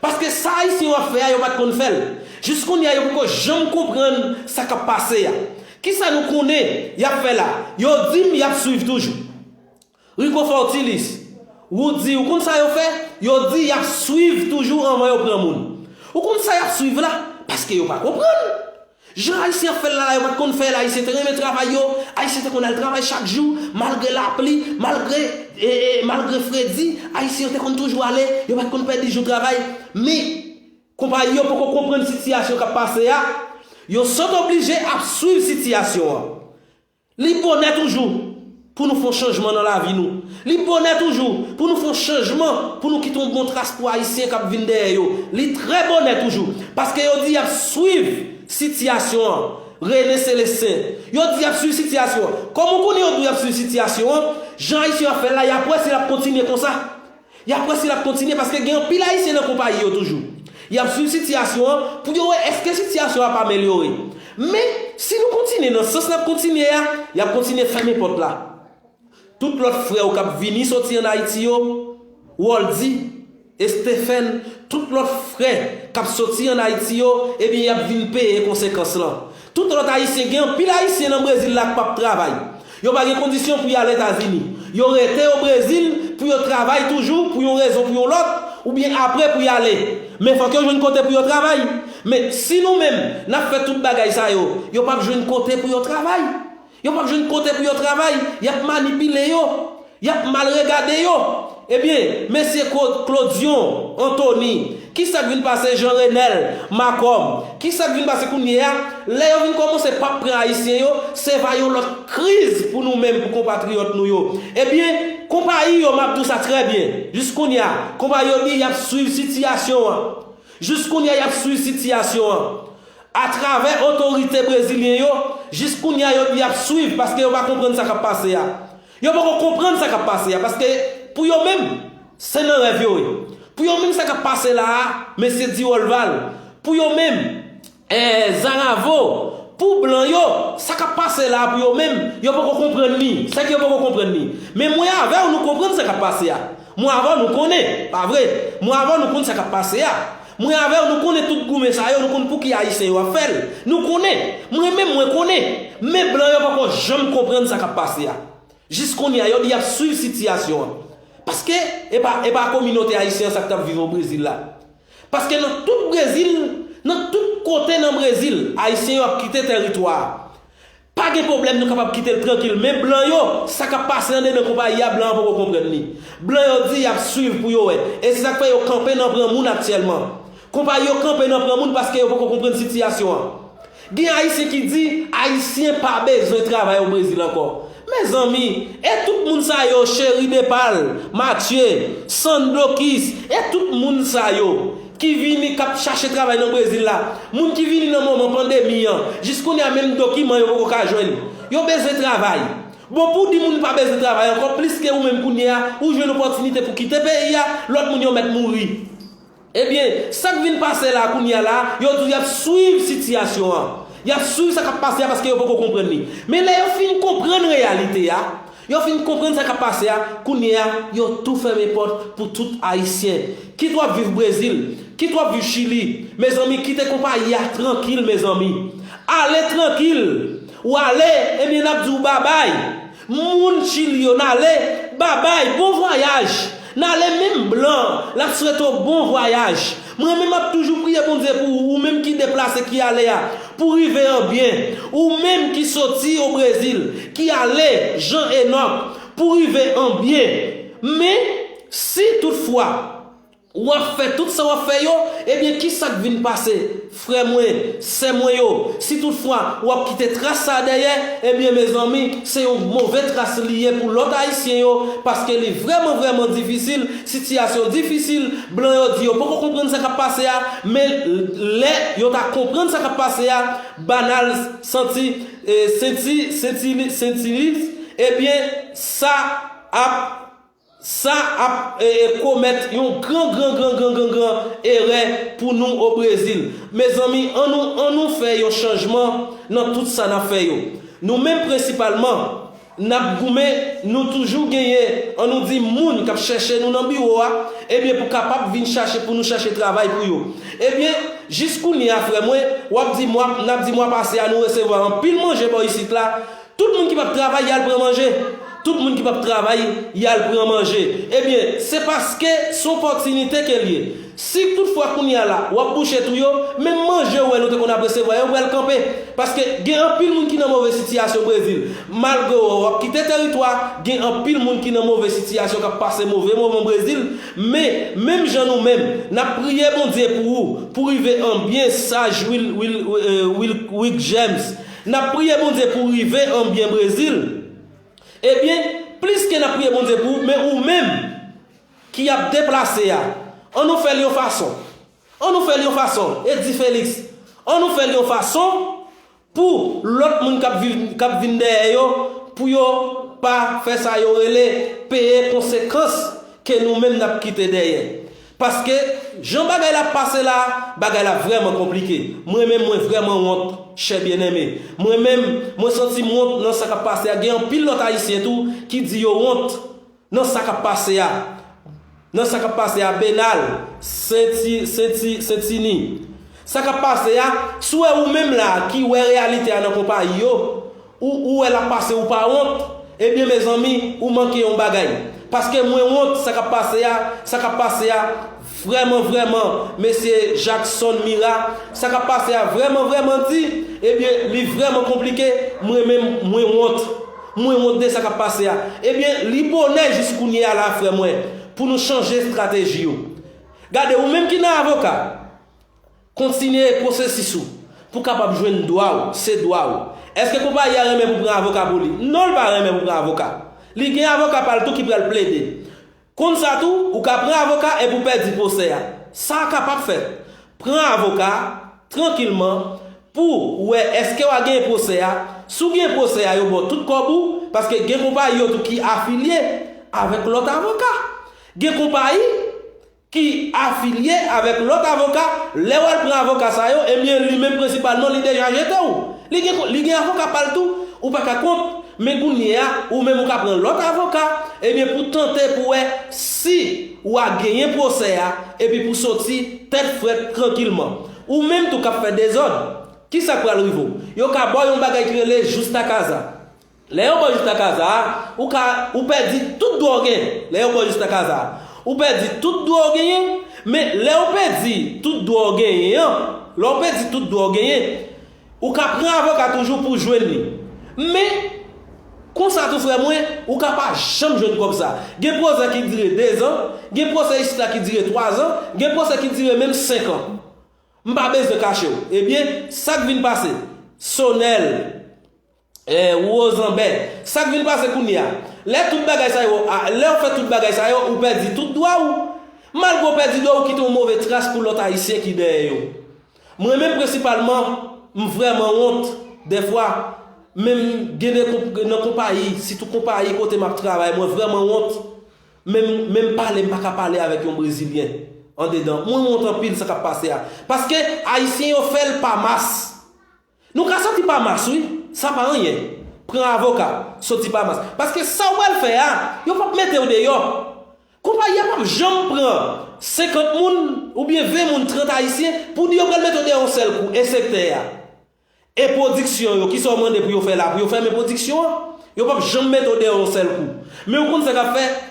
Paske sa Ayisyen yo ap fè a, yo pa t konn fè l. Jis kounye a, yo poko janm konprann sa k ap pase a. Kisa nou konnen y ap fè la? Yo di m y ap swiv toujou. Rico Fortilis, Roody, ou konn sa yo fè? Yo di y ap swiv toujou anvan yo pran moun. Ou konn sa y ap swiv la? Paske yo pa konprann. Jan Ayisyen ap fè l la, la, yo pa t konn fè l, Ayisyen te renmen travay yo, Ayisyen te konn al travay chak jou, malgre lapli, malgre, e, e, malgre fredi, Ayisyen yo te konn toujou ale, yo pa t konn pèdi jou travay. Men, konpayi yo poko konprann sitiyasyon k ap pase a, yo sòt oblije ap swiv sitiyasyon an. Li bonè toujou pou nou fè yon chanjman nan lavi nou. Li bonè toujou pou nou fè yon chanjman, pou nou kite yon bon tras pou Ayisyen k ap vin dèyè yo. Li trè bonè toujou, paske yo di y ap swiv sitiyasyon an. René Célestin, yo di y ap swiv sitiyasyon an. Kòman w konnen yo di w y ap swiv sitiyasyon an? Jan Ayisyen yo ap fè l la, y ap wè si l ap kontinye konsa. Y ap wè si l ap kontinye, paske gen anpil Ayisyen nan konpayi yo toujou. Y ap swiv sitiyasyon an pou yo wè èske sitiyasyon an ap amelyore. Men, si nou kontinye nan sans n ap kontinye a, y ap kontinye fèmen pòt la. Tout lòt frè w k ap vini soti ann Ayiti yo, Roldy, Stephen, tout lòt frè k ap soti ann Ayiti yo, ebyen, y ap vin peye konsekans lan. Tout lòt Ayisyen, gen anpil Ayisyen nan Brezil la k p ap travay. Yo pa gen kondisyon pou y al Etazini. Yo rete o Brezil pou yo travay toujou, pou yon rezon, pou yon lòt, oubyen apre pou y ale. Men fòk yo jwenn kote pou yo travay. Men si nou menm, n ap fè tout bagay sa yo, yo p ap jwenn kote pou yo travay. Yo p ap jwenn kote pou yo travay. Y ap manipile yo. Y ap mal regade yo. Ebyen, mesye Ko-, Claudion Anthony, kisa k vin pase Jean Renel Macom? Kisa k vin pase kounye a? Lè yo vin kòmanse p ap pran Ayisyen yo, se va yon lòt kriz pou nou menm, pou konpatriyòt nou yo. Ebyen, konpayi yo, m ap di w sa trè byen. Jis kounye a, konpayi yo di y ap swiv sitiyasyon an. Jis kounye a, y ap swiv sitiyasyon an. Atravè otorite brezilyen yo, jis kounye a, yo di y ap swiv, paske yo pa konprann sa k ap pase a. Yo poko konprann sa k ap pase a, paske pou yo menm, se nan rèv yo ye. Pou yo menm, sa k ap pase la a, mesye Di Rolval, pou yo menm, eh, Zaravo, pou blan yo, sa k ap pase la a pou yo menm, yo poko konprann li. Sèke yo poko konprann li. Men mwen avè w, nou konprann sa k ap pase a. Mwen avè w, nou konnen, pa vre? Mwen avè w, nou konn sa k ap pase a. Mwen avè w, nou konnen tout goumen sa yo, nou konn pouki Ayisyen yo ap fè l. Nou konnen. Mwen menm, mwen konnen. Men blan yo poko janm konprann sa k ap pase a. Jis kounye a, yo di y ap swiv sitiyasyon an. Paske, e pa, e pa kominote ayisyen an sa k t ap viv o Brezil la. Paske nan tout Brezil, nan tout kote nan Brezil, Ayisyen yo ap kite tèritwa a. Pa gen pwoblèm, nou kapab kite l trankil. Men blan yo, sa k ap pase anndedan konpayi a, blan an poko konprann li. Blan yo di y ap swiv pou yo wè. E se sa k fè yo kanpe nan pran moun aktyèlman. Konpayi yo kanpe nan pran moun paske yo poko konprann sitiyasyon an. Gen Ayisyen ki di Ayisyen pa bezwen travay o Brezil ankò. Mezanmi, e tout moun sa yo, Cheri Depal, Matye, Sandokis, e tout moun sa yo ki vini, k ap chache travay nan Brezil la, moun ki vini nan moman pandemi an, jis kounye a menm dokiman yo poko ka jwenn. Yo bezwen travay. Bon, pou di moun pa bezwen travay ankò, plis ke ou menm kounye a, ou jwenn opòtinite pou kite peyi a, lòt moun yo mèt mouri. Ebyen, sa k vin pase la kounye a la, yo di y ap swiv sitiyasyon an. Y ap swiv sa k ap pase a paske yo poko konprann li. Men lè yo fin konprann reyalite a, yo fin konprann sa k ap pase a, kounye a, yo tou fèmen pòt pou tout Ayisyen. Kit w ap viv Brezil, kit w ap viv Chili, mezanmi, kite konpayi a trankil, mezanmi. Ale trankil. Ou ale, ebyen, n ap di w babay. Moun Chili yo, n ale, babay, bon vwayaj. N ale, menm blan, l ap swete w bon vwayaj. Mwen menm, m ap toujou priye Bondye pou ou, ou menm ki deplase, ki ale a, pou rive an byen. Ou menm ki soti o Brezil, ki ale, Jan Enòk, pou rive an byen. Men, si toutfwa, w ap fè tout sa w ap fè yo, ebyen, kisa k vin pase? Frè mwen, sè mwen yo, si toutfwa w ap kite tras sa a dèyè, ebyen, mezanmi, se yon move tras li ye pou lòt Ayisyen yo, paske li vrèman, vrèman difisil, sitiyasyon difisil, blan yo di yo poko konprann sa k ap pase a, men lè yo ta konprann sa k ap pase a, banal santi, e, senti, senti, senti, ebyen, sa ap Sa ap e, e, komèt yon gran, gran, gran, gran, gran, gran erè pou nou o Brezil. Mezanmi, an nou, an nou fè yon chanjman nan tout sa n ap fè yo. Nou menm prensipalman, n ap goumen, nou toujou genyen, an nou di, moun k ap chèche nou nan biwo a, ebyen, pou kapab vin chache, pou nou chache travay pou yo. Ebyen, jis kounye a, frè mwen, w ap di mwa, n ap di mwa pase a, nou resevwa anpil manje bò isit la. Tout moun ki p ap travay, y al pran manje. Tout moun ki p ap travay, y al pran manje. Ebyen, se paske se opòtinite ke l ye. Si toutfwa kounye a la, w ap bouche twou yo, menm manje ou wè nou te konn ap resevwa yo, pral kanpe. Paske gen anpil moun ki nan move sitiyasyon Brezil. Malgre w, w ap kite teritwa, gen anpil moun ki nan move sitiyasyon k ap pase move moman Brezil. Men, menm jan nou menm, n ap priye Bondye pou ou, pou rive an byen saj Wil, Wil, Wil, Wil, Wil James. N ap priye Bondye pou rive an byen Brezil. Ebyen, plis ke n ap priye Bondye pou ou, men ou menm ki ap deplase a, an nou fè l yon fason. An nou fè l yon fason, Eddy Felix. An nou fè l yon fason pou lòt moun k ap viv, k ap vin dèyè yo, pou yo pa fè sa yo rele peye konsekans ke nou menm n ap kite dèyè. Paske jan bagay la ap pase la, bagay la vrèman konplike. Mwen menm, mwen vrèman wont, chè byeneme. Mwen menm, mwen santi m wont nan sa k ap pase a. Gen anpil lòt Ayisyen tou ki di yo wont nan sa k ap pase a. Nan sa k ap pase a, Benal, Senti, Senti, Sentini. Sa k ap pase a, si w wè ou menm la ki wè reyalite a nan konpayi yo, ou, ou wè l ap pase, ou pa wont, ebyen, mezanmi, ou manke yon bagay. Paske mwen wont sa k ap pase a, sa k ap pase a, vrèman, vrèman, mesye Jackson Mira, sa k ap pase a vrèman, vrèman di, ebyen, li vrèman konplike, mwen menm, mwen wont. Mwen wont de sa k ap pase a. Ebyen, li bonè jis kounye a la, frè mwen, pou nou chanje estrateji yo. Gade, ou menm ki nan avoka, kontinye pwosesis ou pou kapab jwenn dwa w, se dwa w. Èske konpayi a renmen pou pran avoka pou li? Non, l pa renmen pou pran avoka. Li gen avoka pa l tou ki pral plede. Konn sa tou, ou ka pran avoka epi w pèdi pwosè a. Sa kapab fèt. Pran avoka, trankilman, pou w wè èske w a genyen pwosè a. Si w genyen pwosè a, yo ba w tout kòb ou, paske gen konpayi yo tou ki afilye avèk lòt avoka. Gen konpayi ki afilye avèk lòt avoka, lè w al pran avoka sa yo, ebyen, li menm prensipalman, li deja jete w. Li gen, li gen avoka pa l tou, ou pa ka kont, men kounye a, ou menm ou ka pran lòt avoka, ebyen, pou tante pou wè si w a genyen pwosè a, epi pou soti tèt frèt trankilman. Ou menm tou k ap fè dezòd, ki sa k pral rive w? Yo ka ba w yon bagay ki rele justa causa. Lè yo ba w justa causa a, ou ka, ou pèdi tout dwa w genyen. Lè yo ba w justa causa a, ou pèdi tout dwa w genyen, men lè w pèdi tout dwa w genyen an, lè w pèdi tout dwa w genyen, ou ka pran avoka toujou pou w jwenn li. Men, konsa tou, frè mwen, ou ka pa janm jwenn kòb sa. Gen pwosè ki dire dezan, gen pwosè isit la ki dire twazan, gen pwosè ki dire menm senkan. M pa bezwen kache w. Ebyen, sa k vin pase? Sonèl, eh, Wozanbè. Sa k vin pase kounye a? Lè tout bagay sa yo, a, lè w fè tout bagay sa yo, ou pèdi tout dwa w. Malgre w pèdi dwa w, ou kite yon move tras pou lòt Ayisyen ki dèyè yo. Mwen menm, prensipalman, m vrèman wont, dèfwa, menm gen de konp-, nan konpayi, sitou konpayi kote m ap travay, mwen vrèman wont. Menm, menm pale, m pa ka pale avèk yon Brezilyen andedan. Mwen wont anpil sa k ap pase a. Paske Ayisyen yo fè l pa mas. Nou ka soti pa mas, wi. Sa pa anyen. Pran avoka, soti pa mas. Paske sa w pral fè a, yo p ap mete w deyò. Konpayi a p ap janm pran senkant moun oubyen ven moun, trant Ayisyen, pou di yo pral mete w deyò yon sèl kou, e sektè a. E pwodiksyon yo, ki sa w mande pou yo fè la, pou yo fèmen pwodiksyon an? Yo p ap janm mete w deyò yon sèl kou. Men ou konn sa k ap fèt?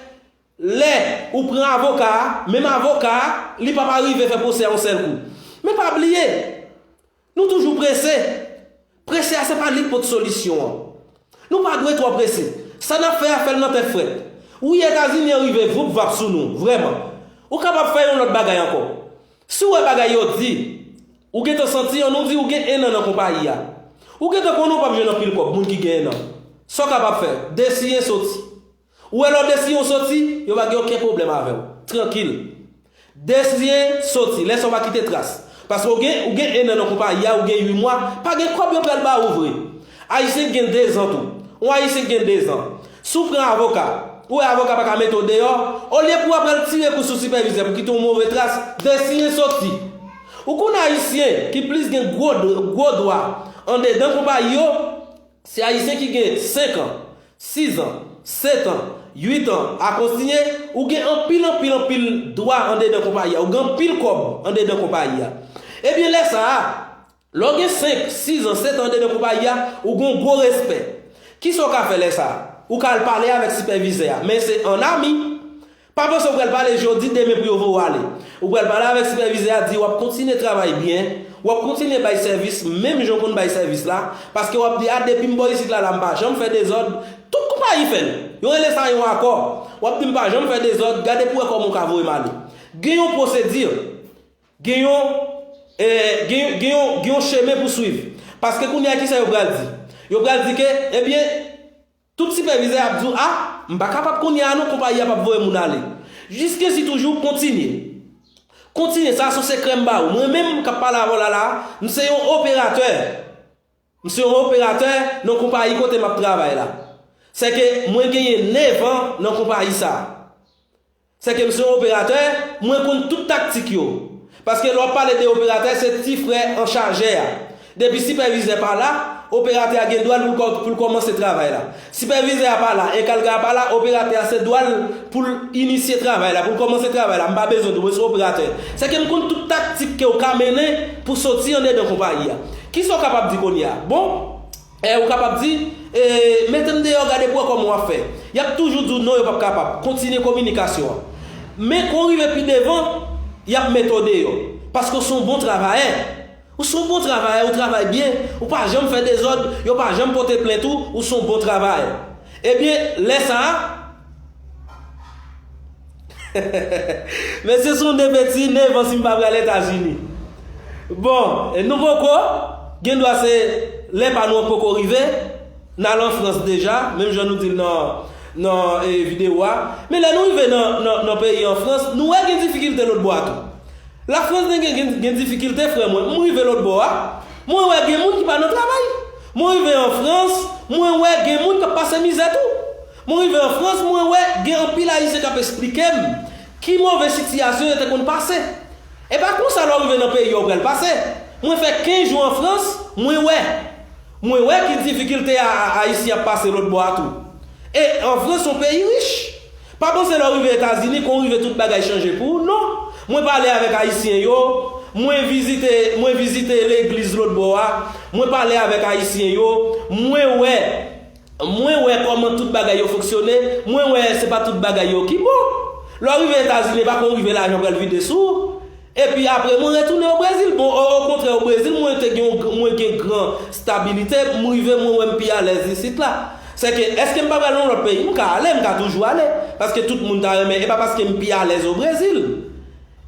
Lè ou pran avoka a, menm avoka a, li p ap rive fè pwosè a yon sèl kou. Men pa bliye, nou toujou prese. Prese a se pa li k pot solisyon an. Nou pa dwe twò prese. Sa n ap fè a, fè l nan tèt frèt. Wi, Etazini an rive voup vap sou nou, vrèman. Ou kapab fè yon lòt bagay ankò. Si w wè bagay yo di, ou gentan santi, an nou di ou gen enn an nan konpayi a. Ou gentan konnen ou p ap jwenn anpil kòb, moun ki gen enn an. Sa w kapab fè? Desiyen soti. Ou wè lè w desiyen w soti, yo pa gen okenn pwoblèm avè w. Trankil. Desiyen soti, lè sa w pa kite tras. Paske ou gen, ou gen enn an nan konpayi a, ou gen uit mwa, pa gen kòb yo pral ba ou vre. Ayisyen gen dezan tou. Yon Ayisyen gen dezan. Si w pran avoka, Ou wè avoka pa ka mete w deyò. Olye pou w ap al tire kou sou sipèvizè pou kite yon move tras, desiyen soti. Ou konn Ayisyen ki plis gen gwo, gwo dwa andedan konpayi yo, se Ayisyen ki gen senk an, sis an, sèt an, uit an a kontinye, ou gen anpil, anpil, anpil dwa andedan konpayi a, ou gen anpil kòb andedan konpayi a. Ebyen, lè sa a, lè w gen senk, sis an, sèt an andedan konpayi a, ou gen yon gwo respè. Kisa w ka fè lè sa a? Ou ka al pale avèk sipèvizè a, men se an ami. Pa panse w pral pale jodi, demen pou yo voye w ale. Ou pral pale avèk sipèvizè a, di w ap kontinye travay byen, w ap kontinye bay sèvis, menm jan w konn bay sèvis la, paske w ap di, a, depi m bò isit la, la, m pa janm fè dezòd. Tout konpayi fè l. Yo rele sa yon akò. W ap di, m pa janm fè dezòd, gade pou w wè kòman w ka voye m ale. Gen yon pwosedi, gen yon, eh, gen, gen yon, gen yon chemen pou swiv. Paske kounye a, kisa yo pral di? Yo pral di ke, ebyen, tout sipèvizè ap di w, a, m pa kapab kounye a non, konpayi a p ap voye moun ale. Jiskensi toujou kontinye. Kontinye, sa se yon sekrè m ba ou. Mwen menm k ap pale avè w la la, m se yon operatè. M se yon operatè nan konpayi kote m ap travay la. Sèke mwen genyen nèf an nan konpayi sa a. Sèke m se yon operatè, mwen konn tout taktik yo. Paske lè w ap pale de operatè, se ti frè an chajè a. Depi sipèvizè pa la, operatè a gen dwa pou l kò-, pou l kòmanse travay la. Sipèvizè a pa la, enkalga a pa la, operatè a se dwa l pou l inisye travay la, pou l kòmanse travay la. M pa bezwen di w, mwen se operatè. Sèke m konn tout taktik ke w ka mennen pou soti andedan konpayi a. Kisa w kapab di kounye a? Bon, E ou kapab di, e, mete m deyò, gade pou wè kòman w ap fè. Y ap toujou di w non, yo p ap kapab. Kontinye kominikasyon an. Men kon w rive pi devan, y ap mete w deyò. Paske w se yon bon travayè. Ou se yon bon travayè, ou travay byen, ou pa janm fè dezòd, yo pa janm pote plent ou, ou se yon bon travayè. Ebyen, lè sa a, Mesye Sonde Petit, nèf an si m pa pral Etazini. Bon, e nou poko, gen dwa se lè pa nou an poko rive, n al an Frans deja, menm jan nou di l nan, nan, e, videyo a. Men lè nou rive nan, nan, nan peyi an Frans, nou wè gen difikilte lòt bò a tou. Lafrans gen, gen, gen, gen difikilte, frè mwen. Mwen rive lòt bò a, mwen wè gen moun ki pa nan travay. Mwen rive an Frans, mwen wè gen moun k ap pase mizè tou. Mwen rive an Frans, mwen wè gen anpil Ayisyen k ap esplike m ki move sitiyasyon yo te konn pase. E pa konsa lè w rive nan peyi a w pral pase. Mwen fè kenz jou an Frans, mwen wè. Mwen wè ki difikilte a, a, Ayisyen ap pase lòt bò a tou. E an Frans, se yon peyi rich. Pa panse lè w rive Etazini, kon w rive tout bagay chanje pou ou. Non. Mwen pale avèk Ayisyen yo, mwen vizite, mwen vizite legliz lòt bò a, mwen pale avèk Ayisyen yo, mwen wè, mwen wè kòman tout bagay yo fonksyone, mwen wè se pa tout bagay yo ki bon. Lè w rive Etazini, e pa kon w rive lajan pral vide sou ou. Epi apre, mwen retounen o Brezil. Bon, o, okontrè, o Brezil, mwen te gen, mwen gen gran stabilite, m rive, mwen wè m pi alèz isit la. Sèke, èske m pa pral nan lòt peyi? M ka ale, m ka toujou ale. Paske tout moun ta renmen, e pa paske m pi alèz o Brezil.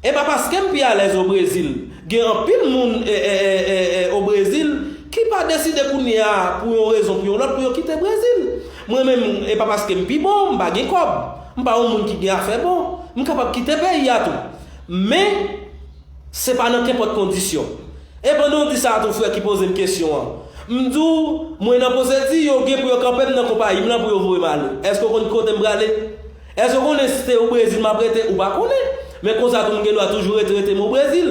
E pa paske m pi alèz o Brezil. Gen anpil moun, e, e, e, e, e, o Brezil ki pa deside kounye a, pou yon rezon, pou yon lòt, pou yo kite Brezil. Mwen menm, e pa paske m pi bon, m pa gen kòb. M pa yon moun ki gen afè bon. M kapab kite peyi a tou. Men, se pa nan kenpòt kondisyon. E pandan w di sa a tou, frè ki poze m kesyon an, m di w, mwen nan pwosedi, yo gen pou yo kanpe m nan konpayi m nan pou yo voye m ale. Èske w konn kote m prale? Èske w konnen si se o Brezil m ap rete? Ou pa konnen. Men konsa tou, m gen dwa toujou rete, rete m o Brezil.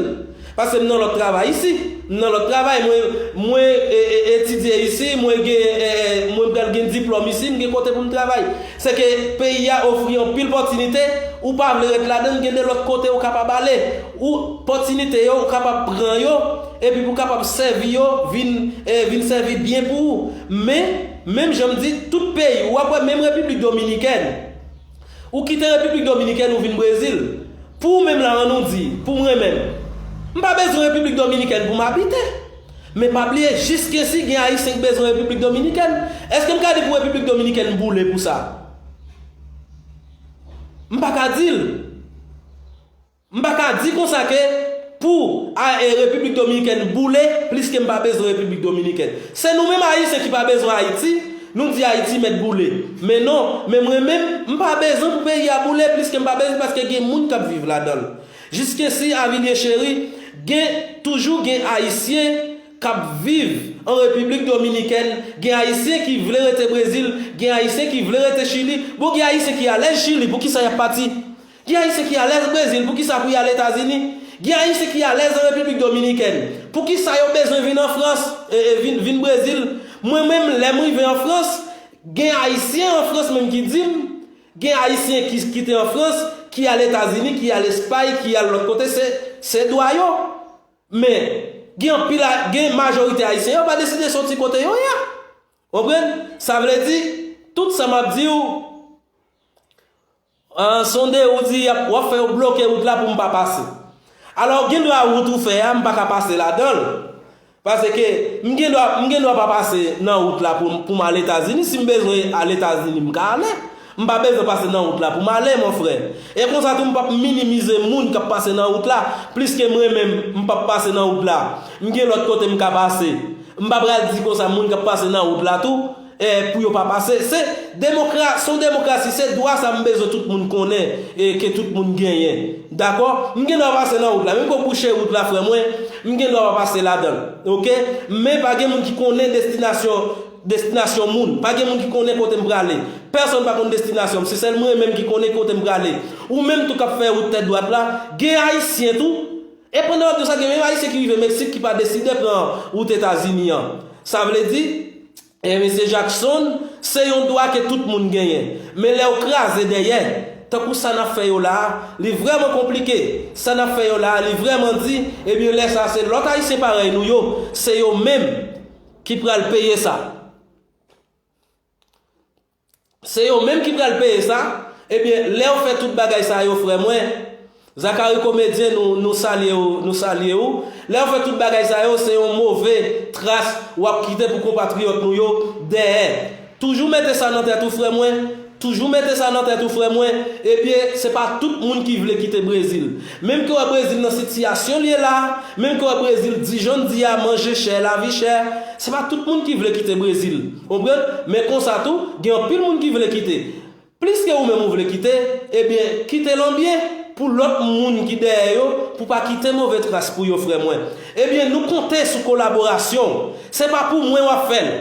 Paske m nan lòt travay isi. M nan lòt travay. Mwen, mwen e, e, etidye isi, mwen gen, e, e, mwen pral gen diplòm isi, m gen kote pou m travay. Se ke peyi a ofri anpil pòtinite, ou pa vle ret ladan l, gen de lòt kote ou kapab ale. Ou, pòtinite yo, ou kapab pran yo, epi pou kapab sèvi yo, vin, e, vin sèvi byen pou ou. Men, menm jan m di, tout peyi, w ap wè menm Repiblik Dominikèn. Ou kite Repiblik Dominikèn, ou vin Brezil. Pou ou menm la, an nou di, pou mwen menm, m pa bezwen Repiblik Dominikèn pou m abite. Men pa bliye, jiskensi gen Ayisyen k bezwen Repiblik Dominikèn. Èske m ka di pou Repiblik Dominikèn boule pou sa? M pa ka di l. M pa ka di konsa ke pou a, e, Repiblik Dominikèn boule, pliske m pa bezwen Repiblik Dominikèn. Se nou menm Ayisyen ki pa bezwen Ayiti, nou di Ayiti mèt boule. Men non, men mwen menm, m pa bezwen pou peyi a boule, pliske m pa bezwen, paske gen moun k ap viv ladan l. Jiskensi Avilye Cheri, gen, toujou gen Ayisyen k ap viv an Repiblik Dominikèn, gen Ayisyen ki vle rete Brezil, gen Ayisyen ki vle rete Chili. Bon, gen Ayisyen ki alèz Chili, poukisa y ap pati? Gen Ayisyen ki alèz Brezil, poukisa pou y al Etazini? Gen Ayisyen ki alèz an Repiblik Dominikèn, poukisa yo bezwen vin an Frans, e, e, vin, vin Brezil? Mwen menm, lè m rive an Frans, gen Ayisyen an Frans menm ki di m, gen Ayisyen ki, ki te an Frans, ki al Etazini, ki al Espay, ki al lòt kote, se, se dwa yo. Men, gen anpil a, gen majorite Ayisyen yo pa deside soti kote yo ye a. Konprann? Sa vle di, tout sa m ap di w, an, sonde ou di y ap, w ap fè yo bloke wout la pou m pa pase. Alò, gen dwa wout ou fè a, m pa ka pase ladan l. Paske m gen dwa, m gen dwa pa pase nan wout la pou, pou m al Etazini. Si m bezwen al Etazini, m ka ale. M pa bezwen pase nan wout la pou m ale, mon frè. E konsa tou, m p ap minimize moun k ap pase nan wout la. Pliske mwen menm, m p ap pase nan wout la. M gen lòt kote m ka pase. M pa pral di konsa moun k ap pase nan wout la tou, e, pou yo pa pase. Se demokra-, se yon demokrasi, se dwa sa m bezwen tout moun konnen, e, ke tout moun genyen. Dakò? M gen dwa pase nan wout la. Menm ke w bouche wout la, frè mwen, m gen dwa pa pase ladan l. Oke? Men pa gen moun ki konnen destinasyon, destinasyon moun. Pa gen moun ki konnen kote m prale. Pèsonn pa konn destinasyon m. Se sèl mwen menm ki konnen kote m prale. Ou menm tou k ap fè wout tèt dwat la, gen Ayisyen tou. E pandan w ap di sa, gen menm Ayisyen ki rive Meksik ki pa deside pran wout Etazini an. Sa vle di, e, mesye Jackson, se yon dwa ke tout moun genyen. Men lè w kraze dèyè, tankou sa n ap fè yo la a, li vrèman konplike. Sa n ap fè yo la a, li vrèman di, ebyen, lè sa a, se lòt Ayisyen parèy nou yo, se yo menm ki pral peye sa. Se yo menm ki pral peye sa. Ebyen, lè w fè tout bagay sa yo, frè mwen, Zachary Comedien, nou, nou salye w, nou salye w. Lè w fè tout bagay sa yo, se yon move tras w ap kite pou konpatriyòt nou yo dèyè. Toujou mete sa nan tèt ou, frè mwen. Toujou mete sa nan tèt ou, frè mwen. Ebyen, se pa tout moun ki vle kite Brezil. Menm ke w wè Brezil nan sitiyasyon l ye la, menm ke w wè Brezil di jan l di a, manje chè, lavi chè, se pa tout moun ki vle kite Brezil. Konprann? Men konsa tou, gen anpil moun ki vle kite. Pliske ou menm ou vle kite, ebyen, kite l an byen pou lòt moun ki dèyè yo, pou pa kite move tras pou yo, frè mwen. Ebyen, nou konte sou kolaborasyon w. Se pa pou mwen w ap fè l.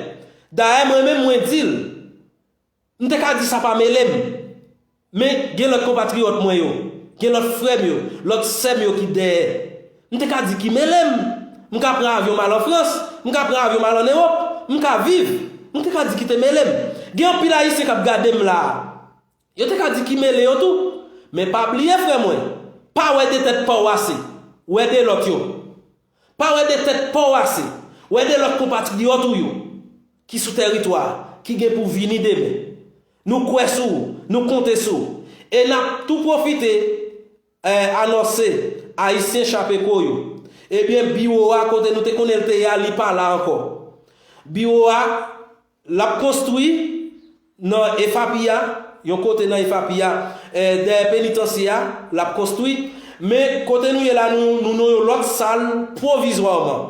Dayè, mwen menm, mwen di l. M te ka di sa pa mele m. Men, gen lòt konpatriyòt mwen yo, gen lòt frè m yo, lòt sè m yo ki dèyè. M te ka di ki mele m. M ka pran avyon m al an Frans, m ka pran avyon m al ann Ewòp, m ka viv. M te ka di ki te mele m. Gen anpil Ayisyen k ap gade m la a. Yo te ka di ki mele yo tou. Men pa bliye, frè mwen, pa wè de tèt pa w ase. Wè de lòt yo. Pa wè de tèt pa w ase. Wè de lòt konpatriyòt ou yo ki sou tèritwa a, ki gen pou vini demen. Nou kwè sou ou, nou konte sou ou. E n ap tou pwofite, eh, anonse Ayisyen Chapeco yo. Ebyen, biwo a kote nou te konnen l te ye a, li pa la ankò. Biwo a, l ap konstwi nan F A P I a, yon kote nan F A P I a, eh, dèyè penitansye a, l ap konstwi. Men kote nou ye la, nou, nou nan yon lòt sal pwovizwaman.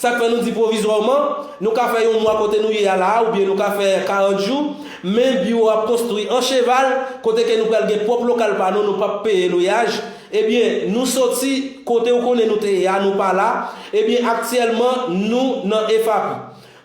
Sa k fè nou di pwovizwaman, nou ka fè yon mwa kote nou ye a la a, oubyen nou ka fè karant jou, men biwo a ap konstwi an cheval, kote ke nou pral gen pwòp lokal pa nou, nou p ap peye lweyaj. Ebyen, nou soti kote ou konnen nou te ye a, nou pa la. Ebyen, aktyèlman, nou nan F A P I.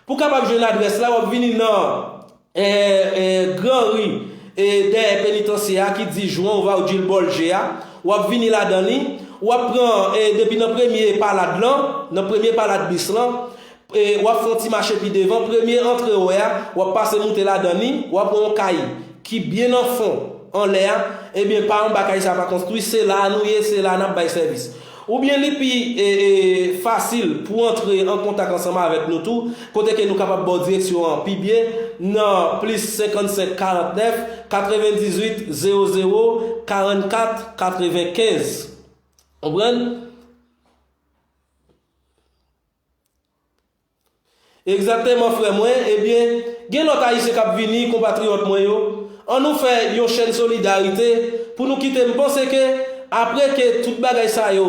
Pou w kapab jwenn adrès la, w ap vini nan, eh, eh, Gran Ri, eh, dèyè penitansye a ki di João Valdir Borges a. W ap vini ladan li. W ap pran, eh, depi nan premye palad lan, nan premye palad bis lan, eh, w ap fè yon ti mache pi devan. Premye antre w wè a, w ap pase moute ladan li. W ap wè yon kay ki byen nan fon, anlè a. Ebyen, pa anba kay sa pa konstwi. Se la a nou ye, se la a n ap bay sèvis. Oubyen li pi, e, e, fasil pou antre an kontak ansanm avèk nou tou, kote ke nou kapab ba w direksyon an pi byen nan plis senkannsenk karantnèf katrevendizuit zewo zewo karannkat katrevenkenz. Konprann? Egzakteman, frè mwen. Ebyen, gen lòt Ayisyen k ap vini, konpatriyòt mwen yo. Ann nou fè yon chèn solidarite pou nou kite. M panse ke apre ke tout bagay sa yo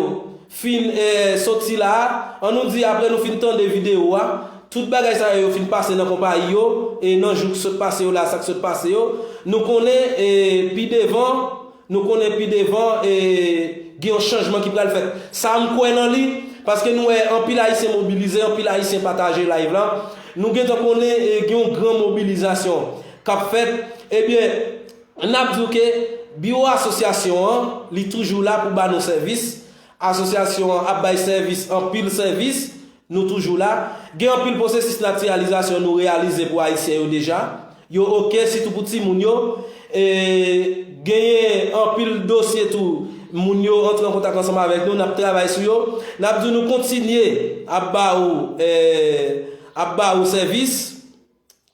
fin, eh, soti la a, ann nou di apre nou fin tande videyo a, tout bagay sa yo fin pase nan konpayi yo, e nan jou k sot pase yo la, sa k sot pase yo, nou konnen, eh, pi devan, nou konnen pi devan, eh, gen yon chanjman ki pral fèt. Sa a m kwè nan li, Paske nou wè anpil Ayisyen mobilize, anpil Ayisyen pataje live la. Nou gentan konnen e, gen yon gran mobilizasyon k ap fèt. Ebyen, n ap di w ke biwo asosyasyon an, li toujou la pou ba nou sèvis. Asosyasyon an ap bay sèvis, anpil sèvis, nou toujou la. Gen anpil pwosesis natiralizasyon nou reyalize pou Ayisyen yo deja. Yo oke, sitou pou timoun yo. E, genyen anpil dosye tou, moun yo antre an kontak ansanm avèk nou, n ap travay sou yo. N ap di nou kontinye ap ba ou, e, ap ba ou sèvis.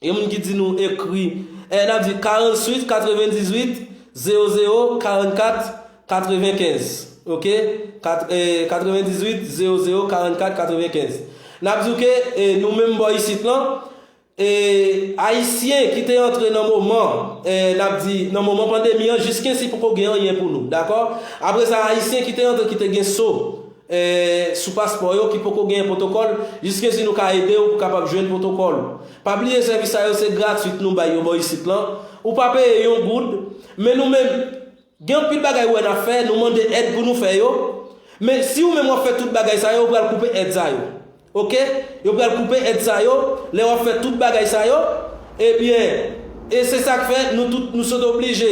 Gen moun ki di nou ekri, e, n ap di karanntuit katrevendizuit zewo zewo karannkat katrevenkenz. Oke? Kat-, e, katrevendizuit zewo zewo karannkat katrevenkenz. N ap di w ke, e, nou menm bò isit lan, e, Ayisyen ki te antre nan moman, e, n ap di, nan moman pandemi an, jiskensi poko gen anyen pou nou, dakò? Apre sa, Ayisyen ki te antre, ki te gen so, e, sou paspò yo, ki poko gen pwotokòl, jiskensi nou ka ede w pou kapab jwenn pwotokòl. Pa bliye sèvis sa yo, se gratwit nou bay yo bò isit lan. Ou pa peye yon goud, men nou menm, gen anpil bagay ou wè n ap fè, nou mande èd pou nou fè yo. Men si ou menm w ap fè tout bagay sa yo, yo pral koupe èd sa yo. Oke? Yo pral koupe èd sa yo, lè w ap fè tout bagay sa yo, ebyen, e se sa k fè nou tout, nou sot oblije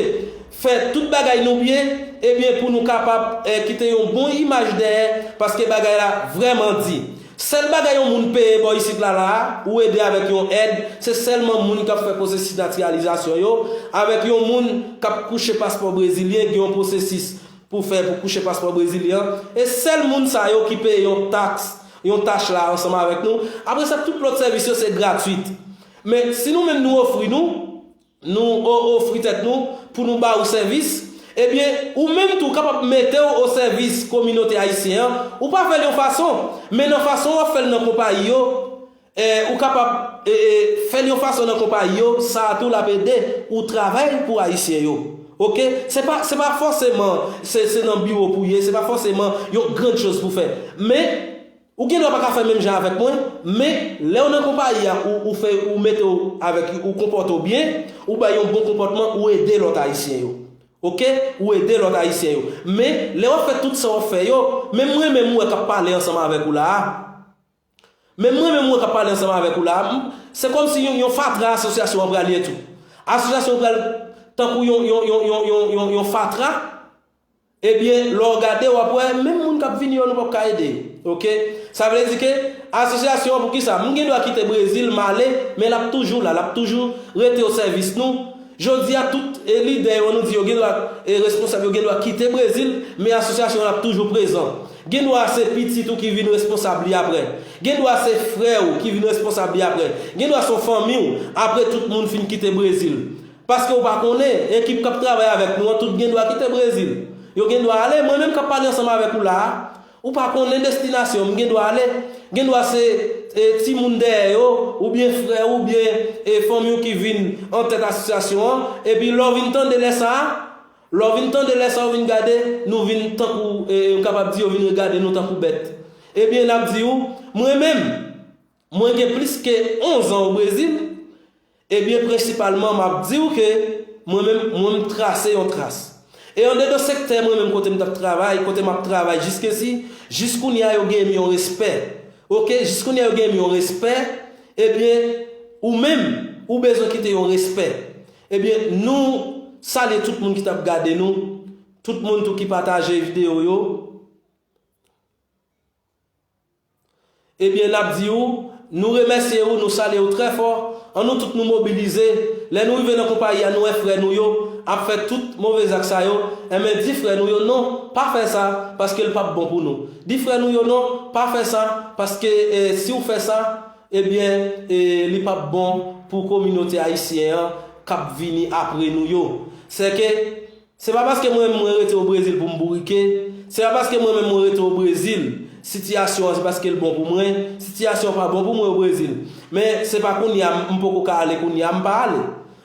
fè tout bagay nou byen, ebyen, pou nou kapab, e, kite yon bon imaj dèyè, paske bagay la vrèman di. Sèl bagay yon moun peye bò isit la la a, ou ede avèk yon èd, se sèlman moun k ap fè pwosesis natiralizasyon yo, avèk yon moun k ap kouche paspò brezilyen, gen yon pwosesis pou fè pou kouche paspò brezilyen an. E sèl moun sa yo ki peye yon taks, yon tach la ansanm avèk nou. Apre sa, tout lòt sèvis yo se gratwit. Men si nou menm nou ofri nou, nou o-, ofri tèt nou pou nou ba ou sèvis, ebyen, ou menm tou kapab mete w o sèvis kominote ayisyen an. Ou pa fè l yon fason, men nan fason w ap fè l nan konpayi yo, e, ou kapab, e, e, fè l yon fason nan konpayi yo, sa a tou l ap ede ou travay pou ayisyen yo. Oke? Se pa, se pa fòseman, se, se nan biwo pou ye, se pa fòseman yon grann choz pou fè. Men, ou gendwa pa ka fè menm jan avèk mwen, men lè w nan konpayi a, ou, ou fè, ou mete w avèk, ou konpòte w byen, ou bay yon bon konpòtman, ou ede lòt ayisyen yo. Oke? Ou ede lòt ayisyen yo. Men, lè w ap fè tout sa w ap fè yo, menm mwen menm ou wè k ap pale ansanm avèk ou la a. Menm mwen menm ou wè k ap pale ansanm avèk ou la a, m, se kòmsi yon, yon fatra asosyasyon an pral ye tou. Asosyasyon an pral tankou yon, yon, yon, yon, yon, yon, yon fatra. Ebyen, lè w gade, w ap wè, menm moun k ap vini yo, nou p ap ka ede yo. Oke? Sa vle di ke asosyasyon an, poukisa? M gendwa kite Brezil, m ale, men l ap toujou la, l ap toujou rete o sèvis nou. Jodi a, tout, e, lidè yo, nou di yo gendwa, e, responsab yo gendwa kite Brezil, men asosyasyon an ap toujou prezan. Gendwa se pitit ou ki vin responsab li apre. Gendwa se frè ou ki vin responsab li apre. Gendwa se yon fanmi w, apre tout moun fin kite Brezil. Paske ou pa konnen, ekip k ap travay avèk nou an, tout gendwa kite Brezil. Yo gendwa ale, mwen menm k ap pale ansanm avèk ou la a, ou pa konnen destinasyon m, gendwa ale. Gendwa se, e, timoun dèyè yo, oubyen frè, oubyen, e, fanmi w ki vin an tèt asosyasyon an, epi lè w vin tande lè sa a, lè w vin tande lè sa a, ou vin gade, nou vin tankou, e, m kapab di yo vin regade nou tankou bèt. Ebyen, n ap di w, mwen menm, mwen gen plis ke onz an o Brezil, ebyen, prensipalman, m ap di w ke mwen menm, mwen, m trase yon tras. E andedan sektè mwen menm kote m t ap travay, kote m ap travay jiskesi, jis kounye a yo gen m yon respè. Oke, jis kounye a yo gen m yon respè, ebyen, ou menm, ou bezwen kite yon respè. Ebyen, nou salye tout moun ki t ap gade nou, tout moun tou ki pataje videyo yo. Ebyen, n ap di w, nou remèsye w, nou salye w trè fò. Ann nou tout nou mobilize. Lè nou rive nan konpayi a, nou wè frè nou yo ap fè tout move zak sa yo. Enben, di frè nou yo non, pa fè sa, paske l p ap bon pou nou. Di frè nou yo non, pa fè sa, paske, e, si w fè sa, ebyen, e, li p ap bon pou kominote ayisyen an k ap vini apre nou yo. Sèke, Se pa paske mwen menm mwen rete o Brezil pou m bourike, se pa paske mwen menm mwen rete o Brezil, sitiyasyon an se paske l bon pou mwen, sitiyasyon an pa bon pou mwen o Brezil. Men se pa kounye a m poko ka ale, kounye a m pa ale.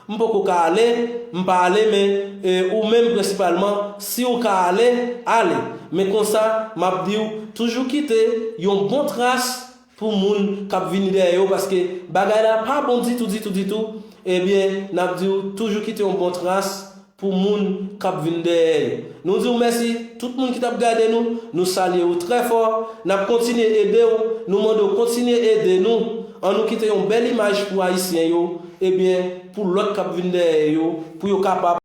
M poko ka ale, m pa ale, men, e, ou menm prensipalman, si w ka ale, ale. Men konsa, m ap di w, toujou kite yon bon tras pou moun k ap vini dèyè yo, paske bagay la pa bon ditou, ditou, ditou. Ebyen, n ap di w, toujou kite yon bon tras pou moun k ap vin dèyè yo. Nou di w mèsi, tout moun ki t ap gade nou, nou salye w trè fò. N ap kontinye ede w, nou mande w kontinye ede nou. An nou kite yon bèl imaj pou Ayisyen yo, ebyen, pou lòt k ap vin dèyè yo, pou yo kapab